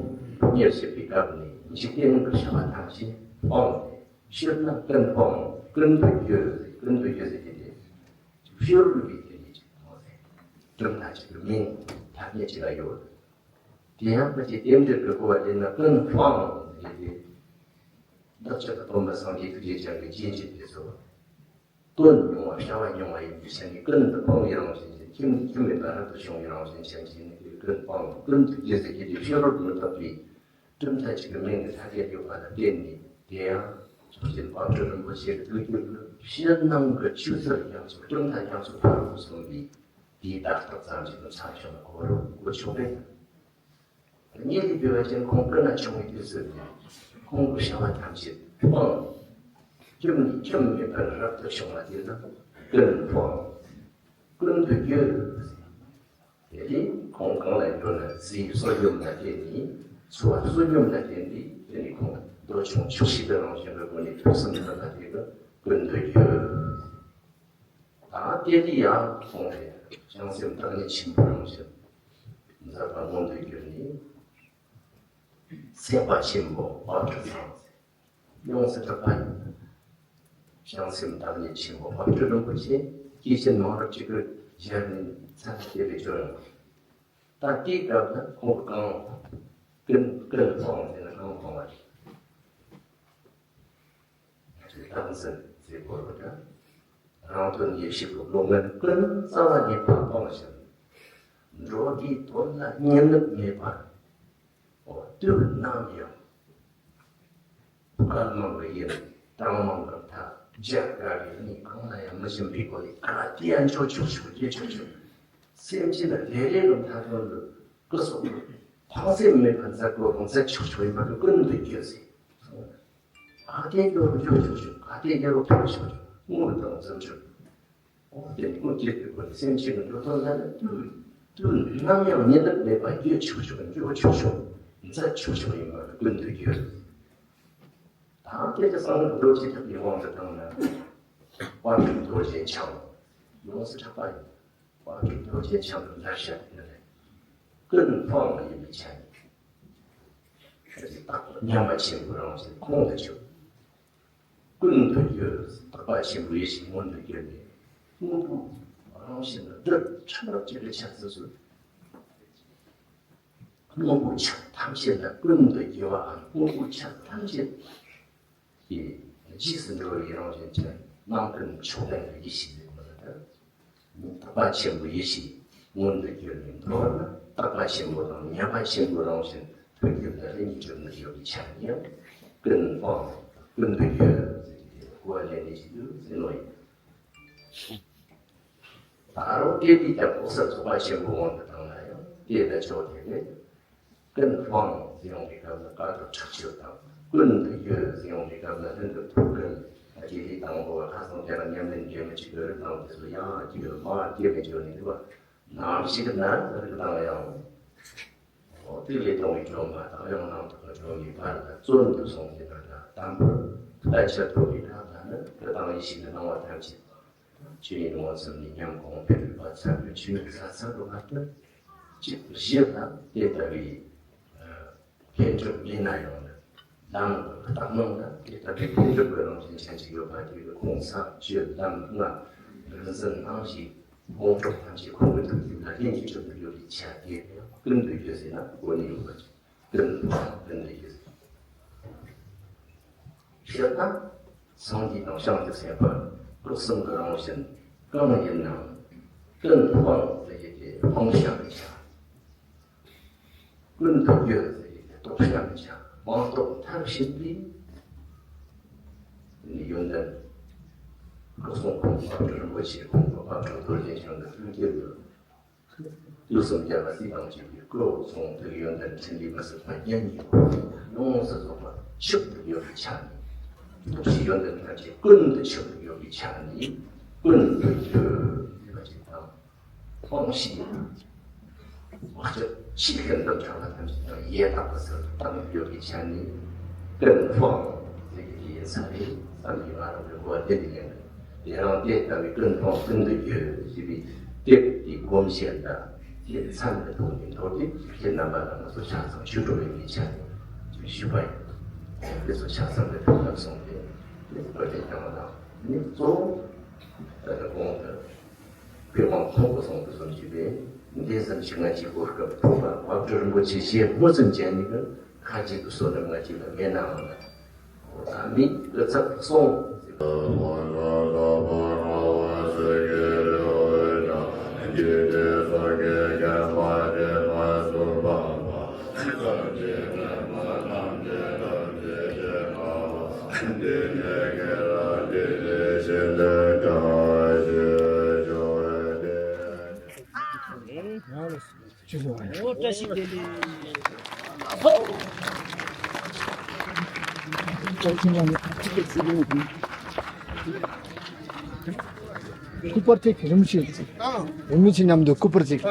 ཉེར་བཞི་པའི་སྐབས་ནས་འཇིག་རྟེན་གྱི་བྱ་བ་ཐམས་ཅད་སྤངས་ཏེ། ཕྱིར་ན་ཀུན་སྤངས་ཀུན་ཏུ་བསྒྱུར། ཀུན་ཏུ་བསྒྱུར་ཟེར་གྱི་དེ། ཕྱི་རོལ་པའི་དེ་ནི་ཅིག་མཐོང་ཟེར། གྲུབ་མཐའ་ཅིག་གི་མིང་ཐ་སྙད་ཅིག་ལ་ཡོད། དེ་ཡང་ཕལ་ཆེར་རྟེན་འབྲེལ་གྱི་གོ་བ་དེ་ན་ཀུན་སྤངས་ཟེར་གྱི་དེ། བདག་ཅག་གི་སྟོན་པ་སངས་རྒྱས་ཐུགས་རྗེ་ཅན་གྱི་རྗེས་འཇུག་དེ་ཚོ། དོན་ཉུང་བ་བྱ་བ་ཉུང་བ་ཡིན་པའི་ཕྱིར་ནི་ཀུན་ཏུ་སྤངས་པའི་རང་བཞིན་ཅན། ཁྱིམ་ནི་ཁྱིམ་མེད་པ་རབ་ཏུ་བྱུང་བའི་རང་བཞིན་ཅན་ཞིག་ནི་དེ་ཀུན་སྤངས་ཀུན་ཏུ་བསྒྱུར་ཟེར་གྱི་དེ་ཕྱི་རོལ་མི་རྟག་པའི། གྲུབ་མཐའ་གཅིག་གི་མིང་གི་ཐ་སྙད་ཡོད་པ་ལ་བརྟེན་ནས། དེ་ཡང་ཚོགས་ཆེན་དཔལ་སྤྲུལ་རིན་པོ་ཆེ་གི་ཐུགས་རྒྱུད་དུ་ཕྱི་ནང་གི་ཆོས་ཚུལ་རྒྱ་མཚོ་གྲུབ་མཐའ་རྒྱ་མཚོ་ཕ་རོལ་ཏུ་སོན་པའི་དེའི་བརྡ་རྟགས་ཙམ་ཞིག་ཏུ་ཚང་བྱུང་བ་གོ་རུ་གོ་ཆོག་པས། ངེད་ཀྱི་འབད་བ་ཅིན་ཁོང་སྐུ་ན་ཆུང་བའི་དུས་སུ་ཁོང་གི་བྱ་བ་ཐམས་ཅད་སྤངས། ཁྱིམ་ནས་ཁྱིམ་མེད་པར་རབ་ཏུ་བྱུང་བ་དེ་ལ་ཀུན་སྤངས་ཀུན་ཏུ་བསྒྱུར། དེ་ནས་ཁོང་གང་ལ་ཡོད་ན་རྫས་བསོད་སྙོམས་ལ་བརྟེན་ནས་འཚོ་བ་བསོད་སྙོམས་ལ་བརྟེན་ཏེ་དེ་ནས་ཁོང་འདོད་ཆུང་ཆོག་ཤེས་ཀྱི་རང་བཞིན་གྱི་སྒོ་ནས་ཐུགས་བསམ་འདི་ལ་དེ་གི་ཀུན་ཏུ་བསྒྱུར། ད་དེ་ལས་ཡང་ཁོང་རེ་བྱང་སེམས་བདག་ཉིད་ཆེན་པོའི་རང་བཞིན་མཛད་པ་མངོན་དུ་གྱུར་ནས་སེམས་དཔའ་ཆེན་པོ་དཔལ་སྤྲུལ་ཚང་ཟེར། ཡོངས་སུ་གྲུབ་པ་ཡིན། བྱང་སེམས་བདག་ཉིད་ཆེན་པོ་དཔལ་སྤྲུལ་རིན་པོ་ཆེ་སྐྱེས་ཆེན་མང་རབས་ཅིག་གི་ཞལ་ནས་མཚན་བསྐྱེད་པའི་སྦྱོར་ཡང་། ད་དེའི་སྐབས་ལ་ཁོང་གི་གང་ཀུན་ཀུན་སྤངས་ཟེར་ན་གང་སྤངས་པ་རེད། རྟག་འཛིན་ཟེར་གོ་རོ་ད། རང་དོན་ཡེ་ཤེས་ཀྱི་བློ་ངན་ཀུན་རྩ་བ་ནས་ཕར་སྤངས་ཤིང་། འགྲོ་དགེ་དོན་ལ་གཉིད་ལུག་མེད་པར། འོ། དུས་ནམ་ཡང་བཀའ་མང་བའི་ཡིན། གྲངས་མང་བར་ཐག་བརྒྱ་དཀའ་བའི་གནས་གང་ལ་ཡང་མི་ཞུམ་པའི་སྒོ་ནས་ག་དུས་ཡང་འགྱོ་ཆོག་ཆོག་སྐྱེ་ཆོག་ཆོག་སེམས་ཅན་ལ་བདེ་ལེགས་ལ་མཐའ་དོན་དུ་སྐུ་གཟུགས་ཕངས་སེམས་མེད་པར་མཛད་དགོས་རུང་མཛད་ཆོག་ཆོག་ཡིན་པ་གི་ཀུན་ཏུ་རྒྱུ་ཟེར། ག་དུས་འགྱོ་རུང་འགྱོ་ཆོག་ཆོག་ག་དུས་འགྱོ་རུང་ཕེབས་ཆོག་ཆོག་དངོས་དང་འཛིན་ཆོག་འོ་དེ་ཀུན་གྱི་དུས་ཀུན་སེམས་ཅན་གྱི་འགྲོ་དོན་ལ་ནི་དུས་དུས་ནམ་ཡང་གཉིད་ལུག་མེད་པར་སྐྱེ་ཆོག་ཆོག་འགྱོ་ཆོག་ཆོག་མཛད་ཆོག་ཆོག་ཡིན་པ་ཀུན་ཏུ་རྒྱུ། ད་དེ་ཚེ་གསང་སྔགས་རྡོ་རྗེ་ཐེག་པའི་དབང་དུ་བཏང་ན། དཔལ་སྤྲུལ་རྡོ་རྗེ་འཆང་ཡོངས་སུ་གྲགས་པ་ཡིན། དཔལ་སྤྲུལ་རྡོ་རྗེ་འཆང་གི་ལེགས་བཤད་དེ་ནི་ཀུན་སྤངས་ཡིན་པའི་ཆ་ནས། རྟག་པ་མཉམ་པ་ཆེན་པོའི་རང་བཞིན་ཁོང་དུ་ཆུད། ཀུན་ཏུ་རྒྱུ། རྟག་པ་ཆེན་པོའི་ཡེ་ཤེས་མངོན་དུ་གྱུར་ནས་དངོས་པོའི་རང་བཞིན་ལ་རྡུལ་ཕྲ་རབ་ཅིག་གི་ཆ་ཙམ་ཞིག་དངོས་པོའི་ཆ་ཐམས་ཅད་ལ་ཀུན་ཏུ་རྒྱུ་བའམ་དངོས་པོའི་ཆ་ཐམས་ཅད་ཀྱི་རྗེས་སུ་འགྲོ་བའི་རང་བཞིན་ཅན་རྣམ་ཀུན་མཆོག་ལྡན་གྱི་ཡེ་ཤེས་ཟེར་བ་ལ། རྟག་པ་ཆེན་པོའི་ཡེ་ཤེས་མངོན་དུ་གྱུར་ནས་འདོར་ན། རྟག་པ་ཆེན་པོ་དང་མཉམ་པ་ཆེན་པོའི་རང་བཞིན་ཐོད་རྒལ་ལ་ལྷན་ཅིག་གྲུབ་ནས་ཡོད་པའི་ཆ་ནས་ཀུན་སྤངས་ཀུན་ཏུ་རྒྱུ་ཟེར་གྱི་གོ་བ་ལེན་ནས་ཞིག་ཏུ་ཟེར་ནོ་ཡིན། ད་རུང་དེ་དུས་ཀྱང་ལྐོག་ཟ་ཚོགས་པ་ཆེན་པོའི་དབང་དུ་བཏང་ན་ཡང་དེ་ལ་ཕྱོགས་དེ་ནས། ཀུན་སྤངས་ཟེར་ཡོང་བའི་སྐབས་ལ་དཀའ་ཐུབ་ཁྲག་ཆུ་དང་། ཀུན་ཏུ་རྒྱུ་ཟེར་ཡོང་བའི་སྐབས་ལ་ལྷུན་གྲུབ་ཐུགས་ཀུན། རྗེས་ལུས་དང་པོ་བ་ཁ་སང་དེ་ལ་ཉམས་ལེན་རྒྱས་མི་ཅིག་གི་རིགས་དང་དེ་ཚོ་ཡང་རྒྱུ་མ་རྒྱུ་མི་འཇོག་ནས་འདུག་བ། ནམ་ཞིག་ན་རིགས་དང་ཡང་། འོ་དེ་ལས་གཏོང་བའི་སྒྲོན་མ་དང་ཡང་རྣམ་རྟོག་གི་སྒྲོན་མའི་བར་ལ་བཙོན་དུ་སོང་སྟེ་ན་ལ་དམ་པོར་ཕལ་ཆེར་ཐོབ་པའི་རང་ལ་ནི་དེ་དང་ཡེ་ཤེས་ཀྱི་སྣང་བ་ཐམས་ཅད། ཆོས་ཉིད་མངོན་སུམ་ནས་ཉམས་གོང་འཕེལ་བ་ཚར་བའི་ཆོས་ཉིད་ཟ་ཚར་བ་མ་གཏོགས། གཅིག་བཞི་ལ་དེ་ལྟ་བུའི་འཕེལ་འགྲིབ་མེད་ན་ཡང་ན། ལམ་གྱི་རྟགས་སྣང་ལ་དེ་ལྟ་བུའི་འཕེལ་འགྲིབ་ཀྱི་རང་བཞིན་ཅན་ཅིག་ཡོད་པ་དེ་གི་ཁོང་ས་བཅུ་ལམ་ལྔ་རིག་འཛིན་སྣང་བཞི་དགོངས་རྫོགས་ཐམས་ཅད་ཁོང་གི་ཐུགས་རྒྱུད་ལ་ལྷན་ཅིག་གྲུབ་ནས་ཡོད་པའི་ཆ་དེ་ཀུན་ཏུ་རྒྱུ་ཟེར་ན་གོ་ནས་ཡོད་པ་ཅིག་ཀུན་སྤངས་ཀུན་ཏུ་རྒྱུ་ཟེར། བཤད་ན། སངས་རྒྱས་དང་བྱང་ཆུབ་སེམས་དཔའ་སྐུ་གསུམ་གྱི་རང་བཞིན་གང་ཡིན་ནའང་། ཀུན་སྤངས་ཟེར་གྱི་དེ་སྤང་བྱ་མི་བྱ། ཀུན་ཏུ་རྒྱུ་ཟེར་གྱི་དེ་ལྡོག་བྱ་མི་བྱ། སྤངས་རྟོགས་མཐར་ཕྱིན་པའི་ཡོན་ཏན། སྐུ་གསུང་ཐུགས་དཔལ་སྤྲུལ་རིན་པོ་ཆེ་ཁོང་གི་དཔལ་སྤྲུལ་རྡོ་རྗེ་འཆང་གི་ཐུགས་རྒྱུད་དུ། དུས་གསུམ་རྒྱལ་བ་སྲས་དང་བཅས་པའི་སྐུ་འོད་སྲུང་ཐུགས་ཡོན་ཏན་ཕྲིན་ལས་མི་ཟད་པ་རྒྱན་གྱི་སྐུ་ཡོངས་སུ་རྫོགས་པ་ཆིབས་ཏུ་ཡོད་པའི་ཆ་ནས། ཐུགས་ཀྱི་ཡོན་ཏན་ཐམས་ཅད་ཀུན་ཏུ་ཆིབས་ཏུ་ཡོད་པའི་ཆ་ནས་ཀུན་ཏུ་རྒྱུ་ཟེར་བ་ཅིག་དང་། སྤངས་ཤིང་། བག་ཆགས་ཆེས་ཤིན་ཏུ་ཕྲ་བ་ཐམས་ཅད་ཀྱང་ཡལ་དག་པ་ཟེར་བཏང་ཡོད་པའི་ཆ་ནས་ཀུན་སྤངས་ཟེར་གྱི་དེ་ཡིན་ས་རེད་བསམ་གྱི་ང་རང་གི་གོ་བ་དེ་འདི་ཡིན། དེ་རང་དེ་ལྟ་བུའི་ཀུན་སྤངས་ཀུན་ཏུ་རྒྱུ་ཞེས་པའི་དེབ་དེའི་སྒོམ་བཤད་དང་དེ་མཚམས་ཀྱི་ཐོག་ནས་མདོར་བསྡུས་ཁྱེད་རྣམ་པ་ལ་ང་ཚོ་ཆ་ཚང་ཞུ་འགྲོ་བའི་མི་ཆ་ནས་ཞུ་བ་ཡིན། དེ་ཚོ་ཆ་ཚང་གི་ཐོག་ལ་སོང་སྟེ་དེ་བོད་དེ་ཀྱང་དང་ནི་གཙོ་བོ་ལྟ་གོང་དུ་དཔེ་མང་མཐོང་གི་སོང་དུ་སོང་ཞུས་པས་འདི་ཙམ་ཞིག་ང་ཅིག་གོ་སྐབས་ཐོབ་པ་བབ་སྒྲུབ་རིན་པོ་ཆེ་ཞེས་མུ་ཙམ་བྱས་ནས་ཀྱང་། ཁ་ཅིག་ཏུ་བསོད་ནམས་ང་ཅིག་ལ་མེད་ནའང་ལ། འོ་ད་མི་ལ་ཚབ་སོང་། ཨོ་བཀྲ་ཤིས་བདེ་ལེགས། སྐུ་པར་ཅིག་རིན་པོ་ཆེ། རིན་པོ་ཆེ་མཉམ་དུ་སྐུ་པར་ཅིག